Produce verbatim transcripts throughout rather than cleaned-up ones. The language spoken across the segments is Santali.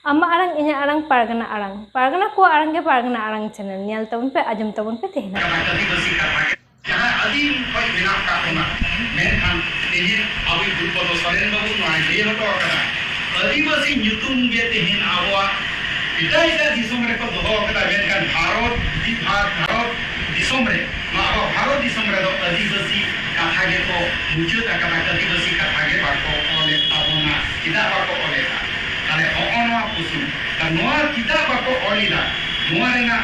ᱟᱢᱟᱜ ᱟᱲᱟᱝ, ᱤᱧᱟᱹᱜ ᱟᱲᱟᱝ, ᱯᱟᱨᱜᱟᱱᱟ ᱟᱲᱟᱝ᱾ ᱯᱟᱨᱜᱟᱱᱟ ᱠᱚᱣᱟᱜ ᱟᱲᱟᱝ ᱜᱮ ᱯᱟᱨᱜᱟᱱᱟ ᱟᱲᱟᱝ ᱪᱮᱱᱮᱞ᱾ ᱧᱮᱞ ᱛᱟᱵᱚᱱ ᱯᱮ, ᱟᱸᱡᱚᱢ ᱛᱟᱵᱚᱱ ᱯᱮ ᱛᱮᱦᱮᱧ᱾ ᱟᱹᱫᱤᱵᱟᱹᱥᱤ ᱠᱟᱛᱷᱟ ᱜᱮ ᱡᱟᱦᱟᱸ ᱟᱹᱫᱤᱢ ᱠᱷᱚᱱ ᱢᱮᱱᱟᱜ ᱟᱠᱟᱫ ᱵᱚᱱᱟ, ᱢᱮᱱᱠᱷᱟᱱ ᱛᱮᱦᱮᱧ ᱟᱵᱚᱭᱤᱡ ᱜᱩᱨᱩ ᱯᱚᱫᱚ ᱥᱚᱨᱮᱱ ᱵᱟᱵᱩ ᱱᱚᱣᱟᱭ ᱞᱟᱹᱭ ᱦᱚᱴᱚ ᱟᱠᱟᱫᱟ, ᱟᱹᱫᱤᱵᱟᱹᱥᱤ ᱧᱩᱛᱩᱢ ᱜᱮ ᱛᱮᱦᱮᱧ ᱟᱵᱚᱣᱟᱜ ᱮᱴᱟᱜ ᱮᱴᱟᱜ ᱫᱤᱥᱚᱢ ᱨᱮᱠᱚ ᱫᱚᱦᱚ ᱟᱠᱟᱫᱟ, ᱢᱮᱱᱠᱷᱟᱱ ᱵᱷᱟᱨᱚᱛ, ᱵᱷᱟᱨᱚᱛ ᱫᱤᱥᱚᱢ ᱨᱮ, ᱱᱚᱣᱟ ᱟᱵᱚ ᱵᱷᱟᱨᱚᱛ ᱫᱤᱥᱚᱢ ᱨᱮᱫᱚ ᱟᱹᱫᱤᱵᱟᱹᱥᱤ ᱠᱟᱛᱷᱟ ᱜᱮᱠᱚ ᱢᱩᱪᱟᱹᱫ ᱟᱠᱟᱫᱟ, ᱟᱹᱫᱤᱵᱟᱹᱥᱤ ᱠᱟᱛᱷᱟ ᱜᱮ ᱵᱟᱠᱚ ᱚᱞᱮᱫ ᱛᱟᱵᱚᱱᱟ᱾ ᱪᱮᱫᱟᱜ ᱵᱟᱠᱚ ᱚᱞᱮᱫᱟ? ᱛᱟᱦᱞᱮ ᱦᱚᱸᱜᱼᱚ ᱱᱚᱣᱟ ᱯᱨᱚᱥᱱᱚ, ᱛᱟᱦᱞᱮ ᱱᱚᱣᱟ ᱪᱮᱫᱟᱜ ᱵᱟᱠᱚ ᱚᱞ ᱮᱫᱟ? ᱱᱚᱣᱟ ᱨᱮᱱᱟᱜ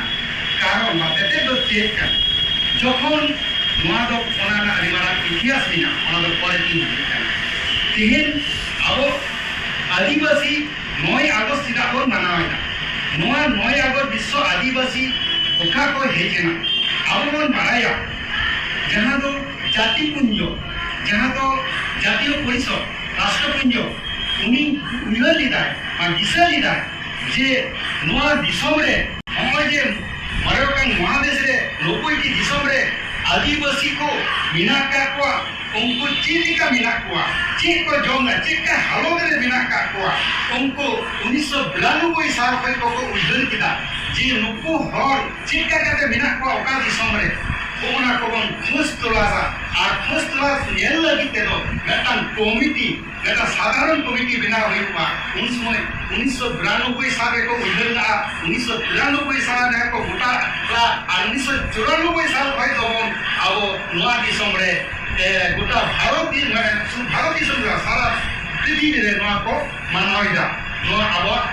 ᱠᱟᱨᱚᱱ ᱵᱟ ᱛᱮᱛᱮᱫ ᱫᱚ ᱪᱮᱫ ᱠᱟᱱᱟ? ᱡᱚᱠᱷᱚᱱ ᱱᱚᱣᱟ ᱫᱚ, ᱚᱱᱟ ᱨᱮᱱᱟᱜ ᱟᱹᱰᱤ ᱢᱟᱨᱟᱝ ᱤᱛᱤᱦᱟᱥ ᱢᱮᱱᱟᱜᱼᱟ, ᱚᱱᱟ ᱫᱚ ᱯᱚᱨᱮ ᱛᱤᱧ ᱞᱟᱹᱭ ᱠᱟᱱᱟ᱾ ᱛᱮᱦᱮᱧ ᱟᱵᱚ ᱟᱹᱫᱤᱵᱟᱹᱥᱤ ᱱᱚᱭ ᱟᱜᱚᱥᱴ ᱪᱮᱫᱟᱜ ᱵᱚᱱ ᱢᱟᱱᱟᱣ ᱮᱫᱟ? ᱱᱚᱣᱟ ᱱᱚᱭ ᱟᱜᱚᱥᱴ ᱵᱤᱥᱥᱚ ᱟᱹᱫᱤᱵᱟᱹᱥᱤ ᱚᱠᱟ ᱠᱷᱚᱱ ᱦᱮᱡ ᱮᱱᱟ? ᱟᱵᱚ ᱵᱚᱱ ᱵᱟᱲᱟᱭᱟ, ᱡᱟᱦᱟᱸ ᱫᱚ ᱡᱟᱹᱛᱤ ᱯᱩᱧᱡᱚ, ᱡᱟᱦᱟᱸ ᱫᱚ ᱡᱟᱹᱛᱤᱭᱚ ᱯᱚᱨᱤᱥᱚᱫ, ᱨᱟᱥᱴᱨᱚ ᱯᱩᱧᱡᱚ, ᱩᱱᱤ ᱩᱭᱦᱟᱹᱨ ᱞᱮᱫᱟᱭ ᱟᱨ ᱫᱤᱥᱟᱹ ᱞᱮᱫᱟᱭ ᱡᱮ ᱱᱚᱣᱟ ᱫᱤᱥᱚᱢ ᱨᱮ ᱱᱚᱜᱼᱚᱭ ᱡᱮ ᱢᱚᱬᱮ ᱜᱚᱴᱟᱝ ᱢᱚᱦᱟᱫᱮᱥ ᱨᱮ ᱱᱚᱵᱵᱳᱭ ᱴᱤ ᱫᱤᱥᱚᱢ ᱨᱮ ᱟᱹᱫᱤᱵᱟᱹᱥᱤ ᱠᱚ ᱢᱮᱱᱟᱜ ᱟᱠᱟᱫ ᱠᱚᱣᱟ, ᱩᱱᱠᱩ ᱪᱮᱫ ᱞᱮᱠᱟ ᱢᱮᱱᱟᱜ ᱠᱚᱣᱟ, ᱪᱮᱫ ᱠᱚ ᱡᱚᱢ ᱮᱫᱟ, ᱪᱮᱫ ᱞᱮᱠᱟ ᱦᱟᱞᱚᱛ ᱨᱮ ᱢᱮᱱᱟᱜ ᱟᱠᱟᱫ ᱠᱚᱣᱟ, ᱩᱱᱠᱩ ᱩᱱᱤᱥᱥᱚ ᱵᱤᱨᱟᱱᱚᱵᱵᱳᱭ ᱥᱟᱞ ᱠᱷᱚᱱ ᱠᱚ ᱩᱭᱦᱟᱹᱨ ᱠᱮᱫᱟ ᱡᱮ ᱱᱩᱠᱩ ᱦᱚᱲ ᱪᱮᱫ ᱞᱮᱠᱟ ᱠᱟᱛᱮ ᱢᱮᱱᱟᱜ ᱠᱚᱣᱟ ᱚᱠᱟ ᱫᱤᱥᱚᱢ ᱨᱮ, ᱚᱱᱟ ᱠᱚᱵᱚᱱ ᱠᱷᱚᱡᱽ ᱛᱚᱞᱟᱥᱟ᱾ ᱟᱨ ᱠᱷᱚᱡᱽ ᱛᱚᱞᱟᱥ ᱧᱮᱞ ᱞᱟᱹᱜᱤᱫ ᱛᱮᱫᱚ ᱢᱤᱫᱴᱟᱝ ᱠᱚᱢᱤᱴᱤ, ᱢᱤᱫᱴᱟᱝ ᱥᱟᱫᱷᱟᱨᱚᱱ ᱠᱚᱢᱤᱴᱤ ᱵᱮᱱᱟᱣ ᱦᱩᱭᱩᱜᱼᱟ᱾ ᱩᱱ ᱥᱚᱢᱚᱭ ᱩᱱᱤᱥᱥᱚ ᱵᱤᱨᱟᱱᱚᱵᱵᱳᱭ ᱥᱟᱞ ᱨᱮᱠᱚ ᱩᱭᱦᱟᱹᱨ ᱞᱮᱫᱼᱟ, ᱩᱱᱤᱥᱥᱚ ᱛᱤᱨᱟᱱᱚᱵᱵᱳᱭ ᱥᱟᱞ ᱨᱮ ᱠᱚ ᱜᱚᱴᱟ ᱞᱮᱫᱼᱟ, ᱟᱨ ᱩᱱᱤᱥᱥᱚ ᱪᱩᱨᱟᱱᱚᱵᱵᱳᱭ ᱥᱟᱞ ᱠᱷᱚᱱ ᱫᱚᱵᱚᱱ ᱟᱵᱚ ᱱᱚᱣᱟ ᱫᱤᱥᱚᱢ ᱨᱮ, ᱮ, ᱜᱚᱴᱟ ᱵᱷᱟᱨᱚᱛ ᱫᱤ-, ᱢᱟᱱᱮ ᱥᱩᱫᱷᱩ ᱵᱷᱟᱨᱚᱛ ᱫᱤᱥᱚᱢ ᱨᱮ ᱵᱟᱝ, ᱥᱟᱨᱟ ᱯᱨᱤᱛᱷᱤᱵᱤ ᱨᱮ ᱱᱚᱣᱟ ᱠᱚ ᱢᱟᱱᱟᱣ ᱮᱫᱟ᱾ ᱱᱚᱣᱟ ᱟᱵᱚᱣᱟᱜ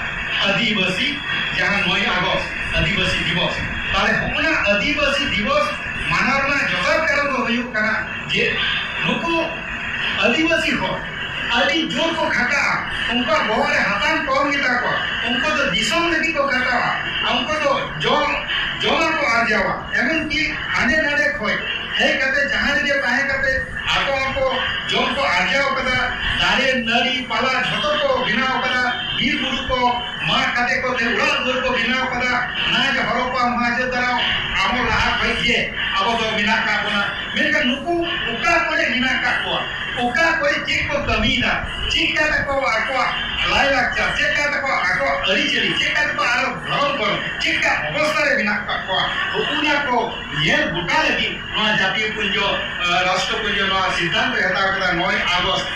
ᱟᱹᱫᱤᱵᱟᱹᱥᱤ ᱡᱟᱦᱟᱸ ᱱᱚᱭ ᱟᱜᱚᱥᱴ ᱟᱹᱫᱤᱵᱟᱹᱥᱤ ᱫᱤᱵᱚᱥ, ᱛᱟᱦᱞᱮ ᱦᱚᱸᱜᱼᱚ ᱱᱟ ᱟᱹᱫᱤᱵᱟᱹᱥᱤ ᱫᱤᱵᱚᱥ ᱢᱟᱱᱟᱣ ᱨᱮᱱᱟᱜ ᱡᱚᱛᱷᱟᱛ ᱠᱟᱨᱚᱱ ᱫᱚ ᱦᱩᱭᱩᱜ ᱠᱟᱱᱟ ᱡᱮ ᱱᱩᱠᱩ ᱟᱹᱫᱤᱵᱟᱹᱥᱤ ᱦᱚᱲ ᱟᱹᱰᱤ ᱡᱳᱨ ᱠᱚ ᱠᱷᱟᱴᱟᱜᱼᱟ᱾ ᱩᱱᱠᱩᱣᱟᱜ ᱵᱚᱦᱚᱜ ᱨᱮ ᱦᱟᱛᱟᱝ ᱠᱚᱢ ᱜᱮᱛᱟ ᱠᱚᱣᱟ᱾ ᱩᱱᱠᱩ ᱫᱚ ᱫᱤᱥᱚᱢ ᱞᱟᱹᱜᱤᱫ ᱠᱚ ᱠᱷᱟᱴᱟᱜᱼᱟ᱾ ᱟᱨ ᱩᱱᱠᱩ ᱫᱚ ᱡᱚᱢ, ᱡᱚᱢᱟᱜ ᱠᱚ ᱟᱨᱡᱟᱣᱟ᱾ ᱮᱢᱚᱱ ᱠᱤ ᱦᱟᱸᱰᱮ ᱱᱟᱰᱮ ᱠᱷᱚᱱ ᱦᱮᱡ ᱠᱟᱛᱮ, ᱡᱟᱦᱟᱸ ᱨᱮᱜᱮ ᱛᱟᱦᱮᱸ ᱠᱟᱛᱮ ᱟᱠᱚ ᱟᱠᱚ ᱡᱚᱢ ᱠᱚ ᱟᱨᱡᱟᱣ ᱠᱟᱫᱟ, ᱫᱟᱨᱮ, ᱱᱟᱹᱲᱤ, ᱯᱟᱞᱟ ᱡᱷᱚᱛᱚ ᱠᱚ ᱵᱮᱱᱟᱣ ᱠᱟᱫᱟ, ᱵᱤᱨ ᱵᱩᱨᱩ ᱠᱚ ᱢᱟᱜ ᱠᱟᱛᱮ ᱠᱚ ᱛᱮ ᱚᱲᱟᱜ ᱫᱩᱣᱟᱹᱨ ᱠᱚ ᱵᱮᱱᱟᱣ ᱠᱟᱫᱟ᱾ ᱚᱱᱟ ᱜᱮ ᱦᱚᱨᱚᱯᱯᱟ ᱢᱚᱦᱮᱱᱡᱳᱫᱟᱲᱳ ᱟᱵᱚ ᱞᱟᱦᱟ ᱠᱷᱚᱱ ᱜᱮ ᱟᱵᱚ ᱫᱚ ᱢᱮᱱᱟᱜ ᱠᱟᱜ ᱵᱚᱱᱟ᱾ ᱢᱮᱱᱠᱷᱟᱱ ᱱᱩᱠᱩ ᱚᱠᱟ ᱠᱚᱨᱮ ᱢᱮᱱᱟᱜ ᱠᱟᱜ ᱠᱚᱣᱟ? ᱚᱠᱟ ᱠᱚᱨᱮ ᱪᱮᱫ ᱠᱚ ᱠᱟᱹᱢᱤᱭᱮᱫᱟ? ᱪᱮᱫ ᱠᱟ ᱛᱟᱠᱚ ᱟᱠᱚᱣᱟᱜ ᱞᱟᱭᱞᱟᱠᱪᱟᱨ? ᱪᱮᱫ ᱠᱟ ᱛᱟᱠᱚ ᱟᱠᱚᱣᱟᱜ ᱟᱹᱨᱤᱪᱟᱹᱞᱤ? ᱪᱮᱫ ᱠᱟ ᱛᱟᱠᱚ ᱟᱨᱚ ᱫᱷᱚᱨᱚᱢ ᱠᱚᱨᱚᱢ? ᱪᱮᱫ ᱠᱟ ᱚᱵᱚᱥᱛᱟ ᱨᱮ ᱢᱮᱱᱟᱜ ᱠᱟᱜ ᱠᱚᱣᱟ? ᱚᱱᱟ ᱠᱚ ᱧᱮᱞ ᱜᱚᱴᱟ ᱞᱟᱹᱜᱤᱫ ᱱᱚᱣᱟ ᱡᱟᱹᱛᱤᱭᱚ ᱯᱩᱧᱡᱚ, ᱟᱸ, ᱨᱟᱥᱴᱨᱚ ᱯᱩᱧᱡᱚ ᱱᱚᱣᱟ ᱥᱤᱫᱽᱫᱷᱟᱱᱛᱚᱭ ᱦᱟᱛᱟᱣ ᱠᱮᱫᱟ, ᱱᱚᱭ ᱟᱜᱚᱥᱴ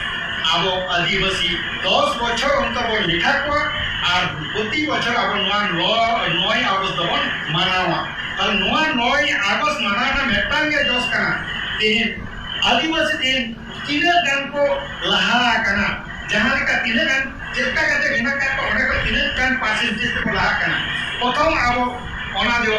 ᱟᱵᱚ ᱟᱹᱫᱤᱵᱟᱹᱥᱤ ᱫᱚᱥ ᱵᱚᱪᱷᱚᱨ ᱚᱱᱛᱚᱨ ᱵᱚᱱ ᱞᱮᱠᱷᱟ ᱠᱚᱣᱟ ᱟᱨ ᱯᱨᱚᱛᱤ ᱵᱚᱪᱷᱚᱨ ᱟᱵᱚ ᱱᱚᱣᱟ ᱱᱚ-, ᱱᱚᱭ ᱟᱜᱚᱥᱴ ᱫᱚᱵᱚᱱ ᱢᱟᱱᱟᱣᱟ᱾ ᱟᱨ ᱱᱚᱣᱟ ᱱᱚᱭ ᱟᱜᱚᱥᱴ ᱢᱟᱱᱟᱣ ᱨᱮᱱᱟᱜ ᱢᱤᱫᱴᱟᱝ ᱜᱮ ᱡᱚᱥ ᱠᱟᱱᱟ, ᱛᱮᱦᱮᱧ ᱟᱹᱫᱤᱵᱟᱹᱥᱤ ᱛᱮᱦᱮᱧ ᱛᱤᱱᱟᱹᱜ ᱜᱟᱱ ᱠᱚ ᱞᱟᱦᱟ ᱟᱠᱟᱱᱟ, ᱡᱟᱦᱟᱸ ᱞᱮᱠᱟ ᱛᱤᱱᱟᱹᱜ ᱜᱟᱱ ᱪᱮᱫ ᱞᱮᱠᱟ ᱠᱟᱛᱮ ᱢᱮᱱᱟᱜ ᱠᱟᱜ ᱠᱚᱣᱟ, ᱚᱸᱰᱮ ᱠᱷᱚᱱ ᱛᱤᱱᱟᱹᱜ ᱜᱟᱱ percentage ᱛᱮᱠᱚ ᱞᱟᱦᱟᱜ ᱠᱟᱱᱟ᱾ ᱯᱨᱚᱛᱷᱚᱢ ᱟᱵᱚ ᱚᱱᱟ ᱫᱚ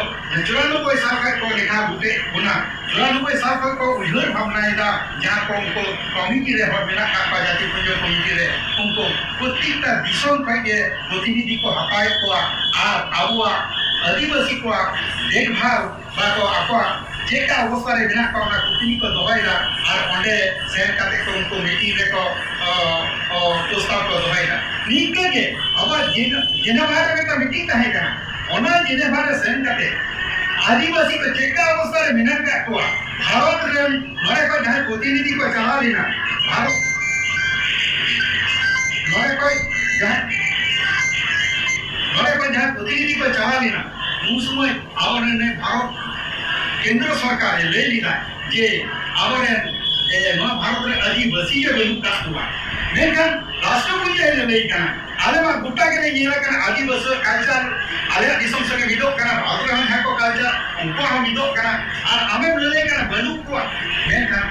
ᱪᱩᱨᱟᱱᱚᱵᱵᱳᱭ ᱥᱟᱞ ᱠᱷᱚᱱ ᱠᱚ ᱞᱮᱠᱷᱟ ᱵᱩᱴᱟᱹᱭᱮᱫ ᱵᱚᱱᱟ᱾ ᱪᱩᱨᱟᱱᱚᱵᱵᱳᱭ ᱥᱟᱞ ᱠᱷᱚᱱ ᱠᱚ ᱩᱭᱦᱟᱹᱨ ᱵᱷᱟᱵᱽᱱᱟᱭᱮᱫᱟ, ᱡᱟᱦᱟᱸ ᱠᱚ ᱩᱱᱠᱩ ᱠᱚᱢᱤᱴᱤ ᱨᱮ ᱦᱚᱲ ᱢᱮᱱᱟᱜ ᱠᱟᱜ ᱠᱚᱣᱟ, ᱡᱟᱹᱛᱤ ᱯᱩᱧᱡᱚ ᱠᱚᱢᱤᱴᱤ ᱨᱮ, ᱩᱱᱠᱩ ᱯᱨᱚᱛᱮᱠᱴᱟ ᱫᱤᱥᱚᱢ ᱠᱷᱚᱱ ᱜᱮ ᱯᱨᱚᱛᱤᱱᱤᱫᱷᱤ ᱠᱚ ᱦᱟᱛᱟᱣᱮᱫ ᱠᱚᱣᱟ ᱟᱨ ᱟᱵᱚᱣᱟᱜ ᱟᱹᱫᱤᱵᱟᱹᱥᱤ ᱠᱚᱣᱟᱜ ᱫᱮᱠᱷᱵᱷᱟᱞ ᱵᱟᱠᱚ ᱟᱠᱚᱣᱟᱜ ᱪᱮᱫᱠᱟ ᱚᱵᱚᱥᱛᱟ ᱨᱮ ᱢᱮᱱᱟᱜ ᱠᱚᱣᱟ, ᱚᱱᱟ ᱠᱩᱠᱞᱤ ᱠᱚ ᱫᱚᱦᱚᱭᱮᱫᱟ᱾ ᱟᱨ ᱚᱸᱰᱮ ᱥᱮᱱ ᱠᱟᱛᱮ ᱠᱚ ᱩᱱᱠᱩ ᱢᱤᱴᱤᱝ ᱨᱮᱠᱚ, ᱚ, ᱚ, ᱯᱨᱚᱥᱛᱟᱵ ᱠᱚ ᱫᱚᱦᱚᱭᱮᱫᱟ᱾ ᱱᱤᱝᱠᱟᱹ ᱜᱮ ᱟᱵᱚᱣᱟᱜ ᱡᱮᱱ-, ᱡᱮᱱᱮᱵᱷᱟ ᱨᱮ ᱢᱤᱫᱴᱟᱝ ᱢᱤᱴᱤᱝ ᱛᱟᱦᱮᱸ ᱠᱟᱱᱟ᱾ ᱚᱱᱟ ᱡᱮᱱᱮᱵᱷᱟ ᱨᱮ ᱥᱮᱱ ᱠᱟᱛᱮ ᱟᱹᱫᱤᱵᱟᱹᱥᱤ ᱠᱚ ᱪᱮᱫᱠᱟ ᱚᱵᱚᱥᱛᱟ ᱨᱮ ᱢᱮᱱᱟᱜ ᱠᱟᱜ ᱠᱚᱣᱟ, ᱵᱷᱟᱨᱚᱛ ᱨᱮᱱ ᱱᱚᱰᱮ ᱠᱷᱚᱱ ᱡᱟᱦᱟᱸᱭ ᱯᱨᱚᱛᱤᱱᱤᱫᱷᱤ ᱠᱚ ᱪᱟᱞᱟᱣ ᱞᱮᱱᱟ, ᱵᱷᱟᱨᱚᱛ, ᱱᱚᱰᱮ ᱠᱷᱚᱱ ᱡᱟᱦᱟᱸᱭ, ᱱᱚᱰᱮ ᱠᱷᱚᱱ ᱡᱟᱦᱟᱸᱭ ᱯᱨᱚᱛᱤᱱᱤᱫᱷᱤ ᱠᱚ ᱪᱟᱞᱟᱣ ᱞᱮᱱᱟ, ᱩᱱ ᱥᱚᱢᱚᱭ ᱟᱵᱚᱨᱮᱱ ᱱᱩᱭ ᱵᱷᱟᱨᱚᱛ ᱠᱮᱱᱫᱨᱚ ᱥᱚᱨᱠᱟᱨᱮ ᱞᱟᱹᱭ ᱞᱮᱫᱟ ᱡᱮ ᱟᱵᱚᱨᱮᱱ, ᱮ, ᱱᱚᱣᱟ ᱵᱷᱟᱨᱚᱛ ᱨᱮ ᱟᱹᱫᱤᱵᱟᱹᱥᱤ ᱜᱮ ᱵᱟᱹᱱᱩᱜ ᱠᱟᱜ ᱠᱚᱣᱟ᱾ ᱢᱮᱱᱠᱷᱟᱱ ᱨᱟᱥᱴᱨᱚᱯᱚᱛᱤ ᱡᱟᱦᱟᱸᱭ ᱞᱟᱹᱭ ᱠᱟᱱᱟ, ᱟᱞᱮ ᱢᱟ ᱜᱚᱴᱟ ᱜᱮᱞᱮ ᱧᱮᱞ ᱟᱠᱟᱱᱟ, ᱟᱹᱫᱤᱵᱟᱹᱥᱤ culture ᱟᱞᱮᱭᱟᱜ ᱫᱤᱥᱚᱢ ᱥᱚᱸᱜᱮ ᱢᱤᱫᱚᱜ ᱠᱟᱱᱟ, ᱵᱷᱟᱨᱚᱛ ᱨᱮᱦᱚᱸ ᱡᱟᱦᱟᱸ ᱠᱚ culture, ᱩᱱᱠᱩᱣᱟᱜ ᱦᱚᱸ ᱢᱤᱫᱚᱜ ᱠᱟᱱᱟ᱾ ᱟᱨ ᱟᱢᱮᱢ ᱞᱟᱹᱞᱟᱹᱭ ᱠᱟᱱᱟ ᱵᱟᱹᱱᱩᱜ ᱠᱚᱣᱟ, ᱢᱮᱱᱠᱷᱟᱱ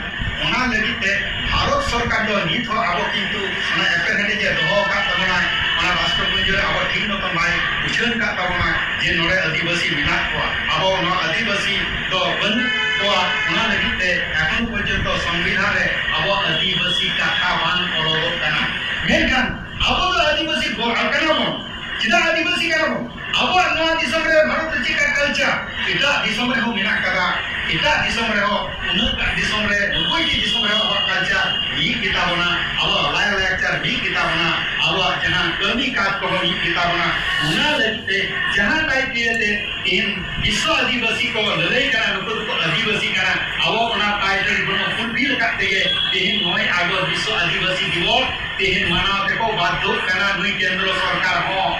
ᱚᱱᱟ ᱞᱟᱹᱜᱤᱫ ᱛᱮ ᱵᱷᱟᱨᱚᱛ ᱥᱚᱨᱠᱟᱨ ᱫᱚ ᱱᱤᱛ ᱦᱚᱸ ᱟᱵᱚ ᱠᱤᱱᱛᱩ ᱚᱱᱟ ᱮᱯᱮᱨᱦᱮᱸᱰᱮᱡ ᱮ ᱫᱚᱦᱚ ᱟᱠᱟᱫ ᱛᱟᱵᱚᱱᱟᱭ, ᱚᱱᱟ ᱨᱟᱥᱴᱨᱚ ᱯᱩᱧᱡᱤ ᱨᱮ ᱟᱵᱚ ᱴᱷᱤᱠ ᱢᱚᱛᱚᱱ ᱵᱟᱭ ᱩᱪᱷᱟᱹᱱ ᱟᱠᱟᱫ ᱛᱟᱵᱚᱱᱟ ᱡᱮ ᱱᱚᱰᱮ ᱟᱹᱫᱤᱵᱟᱹᱥᱤ ᱢᱮᱱᱟᱜ ᱠᱚᱣᱟ᱾ ᱟᱵᱚ ᱱᱚᱣᱟ ᱟᱹᱫᱤᱵᱟᱹᱥᱤ ᱫᱚ ᱵᱟᱹᱱᱩᱜ ᱠᱚᱣᱟ, ᱚᱱᱟ ᱞᱟᱹᱜᱤᱫ ᱛᱮ ᱮᱠᱷᱚᱱ ᱯᱚᱨᱡᱚᱱᱛᱚ ᱥᱚᱝᱵᱤᱫᱷᱟᱱ ᱨᱮ ᱟᱵᱚᱣᱟᱜ ᱟᱹᱫᱤᱵᱟᱹᱥᱤ ᱠᱟᱛᱷᱟ ᱵᱟᱝ ᱚᱞᱚᱜᱚᱜ ᱠᱟᱱᱟ᱾ ᱢᱮᱱᱠᱷᱟᱱ ᱟᱵᱚ ᱫᱚ ᱟᱹᱫᱤᱵᱟᱹᱥᱤ ᱵᱚ-, ᱠᱟᱱᱟ ᱵᱚᱱ᱾ ᱪᱮᱫᱟᱜ ᱟᱹᱫᱤᱵᱟᱹᱥᱤ ᱠᱟᱱᱟ ᱵᱚᱱ? ᱟᱵᱚᱣᱟᱜ ᱱᱚᱣᱟ ᱫᱤᱥᱚᱢ ᱨᱮ, ᱵᱷᱟᱨᱚᱛ ᱨᱮ ᱪᱮᱫ ᱞᱮᱠᱟ culture, ᱮᱴᱟᱜ ᱫᱤᱥᱚᱢ ᱨᱮᱦᱚᱸ ᱢᱮᱱᱟᱜ ᱠᱟᱫᱟ᱾ ᱮᱴᱟᱜ ᱫᱤᱥᱚᱢ ᱨᱮᱦᱚᱸ, ᱩᱱᱟᱹᱜ ᱜᱟᱱ ᱫᱤᱥᱚᱢ ᱨᱮ, ᱱᱚᱵᱵᱳᱭ ᱴᱤ ᱫᱤᱥᱚᱢ ᱨᱮᱦᱚᱸ ᱟᱵᱚᱣᱟᱜ culture ᱢᱤᱫ ᱜᱮᱛᱟ ᱵᱚᱱᱟ, ᱟᱵᱚᱣᱟᱜ ᱞᱟᱭ ᱞᱟᱠᱪᱟᱨ ᱢᱤᱫ ᱜᱮᱛᱟ ᱵᱚᱱᱟ, ᱟᱵᱚᱣᱟᱜ ᱡᱟᱦᱟᱸ ᱠᱟᱹᱢᱤ ᱠᱟᱡᱽ ᱠᱚᱦᱚᱸ ᱢᱤᱫ ᱜᱮᱛᱟ ᱵᱚᱱᱟ᱾ ᱚᱱᱟ ᱞᱟᱹᱜᱤᱫ ᱛᱮ ᱡᱟᱦᱟᱸ type ᱤᱭᱟᱹᱛᱮ ᱛᱮᱦᱮᱧ ᱵᱤᱥᱥᱚ ᱟᱹᱫᱤᱵᱟᱹᱥᱤ ᱠᱚ ᱞᱟᱹᱞᱟᱹᱭ ᱠᱟᱱᱟ, ᱱᱩᱠᱩ ᱫᱚᱠᱚ ᱟᱹᱫᱤᱵᱟᱹᱥᱤ ᱠᱟᱱᱟ, ᱟᱵᱚ ᱚᱱᱟ title ᱵᱚᱱ fulfill ᱟᱠᱟᱫ ᱛᱮᱜᱮ ᱛᱮᱦᱮᱧ ᱱᱚᱭ ᱟᱜᱚᱥᱴ ᱵᱤᱥᱥᱚ ᱟᱹᱫᱤᱵᱟᱹᱥᱤ ᱫᱤᱵᱚᱥ ᱛᱮᱦᱮᱧ ᱢᱟᱱᱟᱣ ᱛᱮᱠᱚ ᱵᱟᱫᱽᱫᱷᱚᱜ ᱠᱟᱱᱟ ᱱᱩᱭ ᱠᱮᱱᱫᱨᱚ ᱥᱚᱨᱠᱟᱨ ᱦᱚᱸ᱾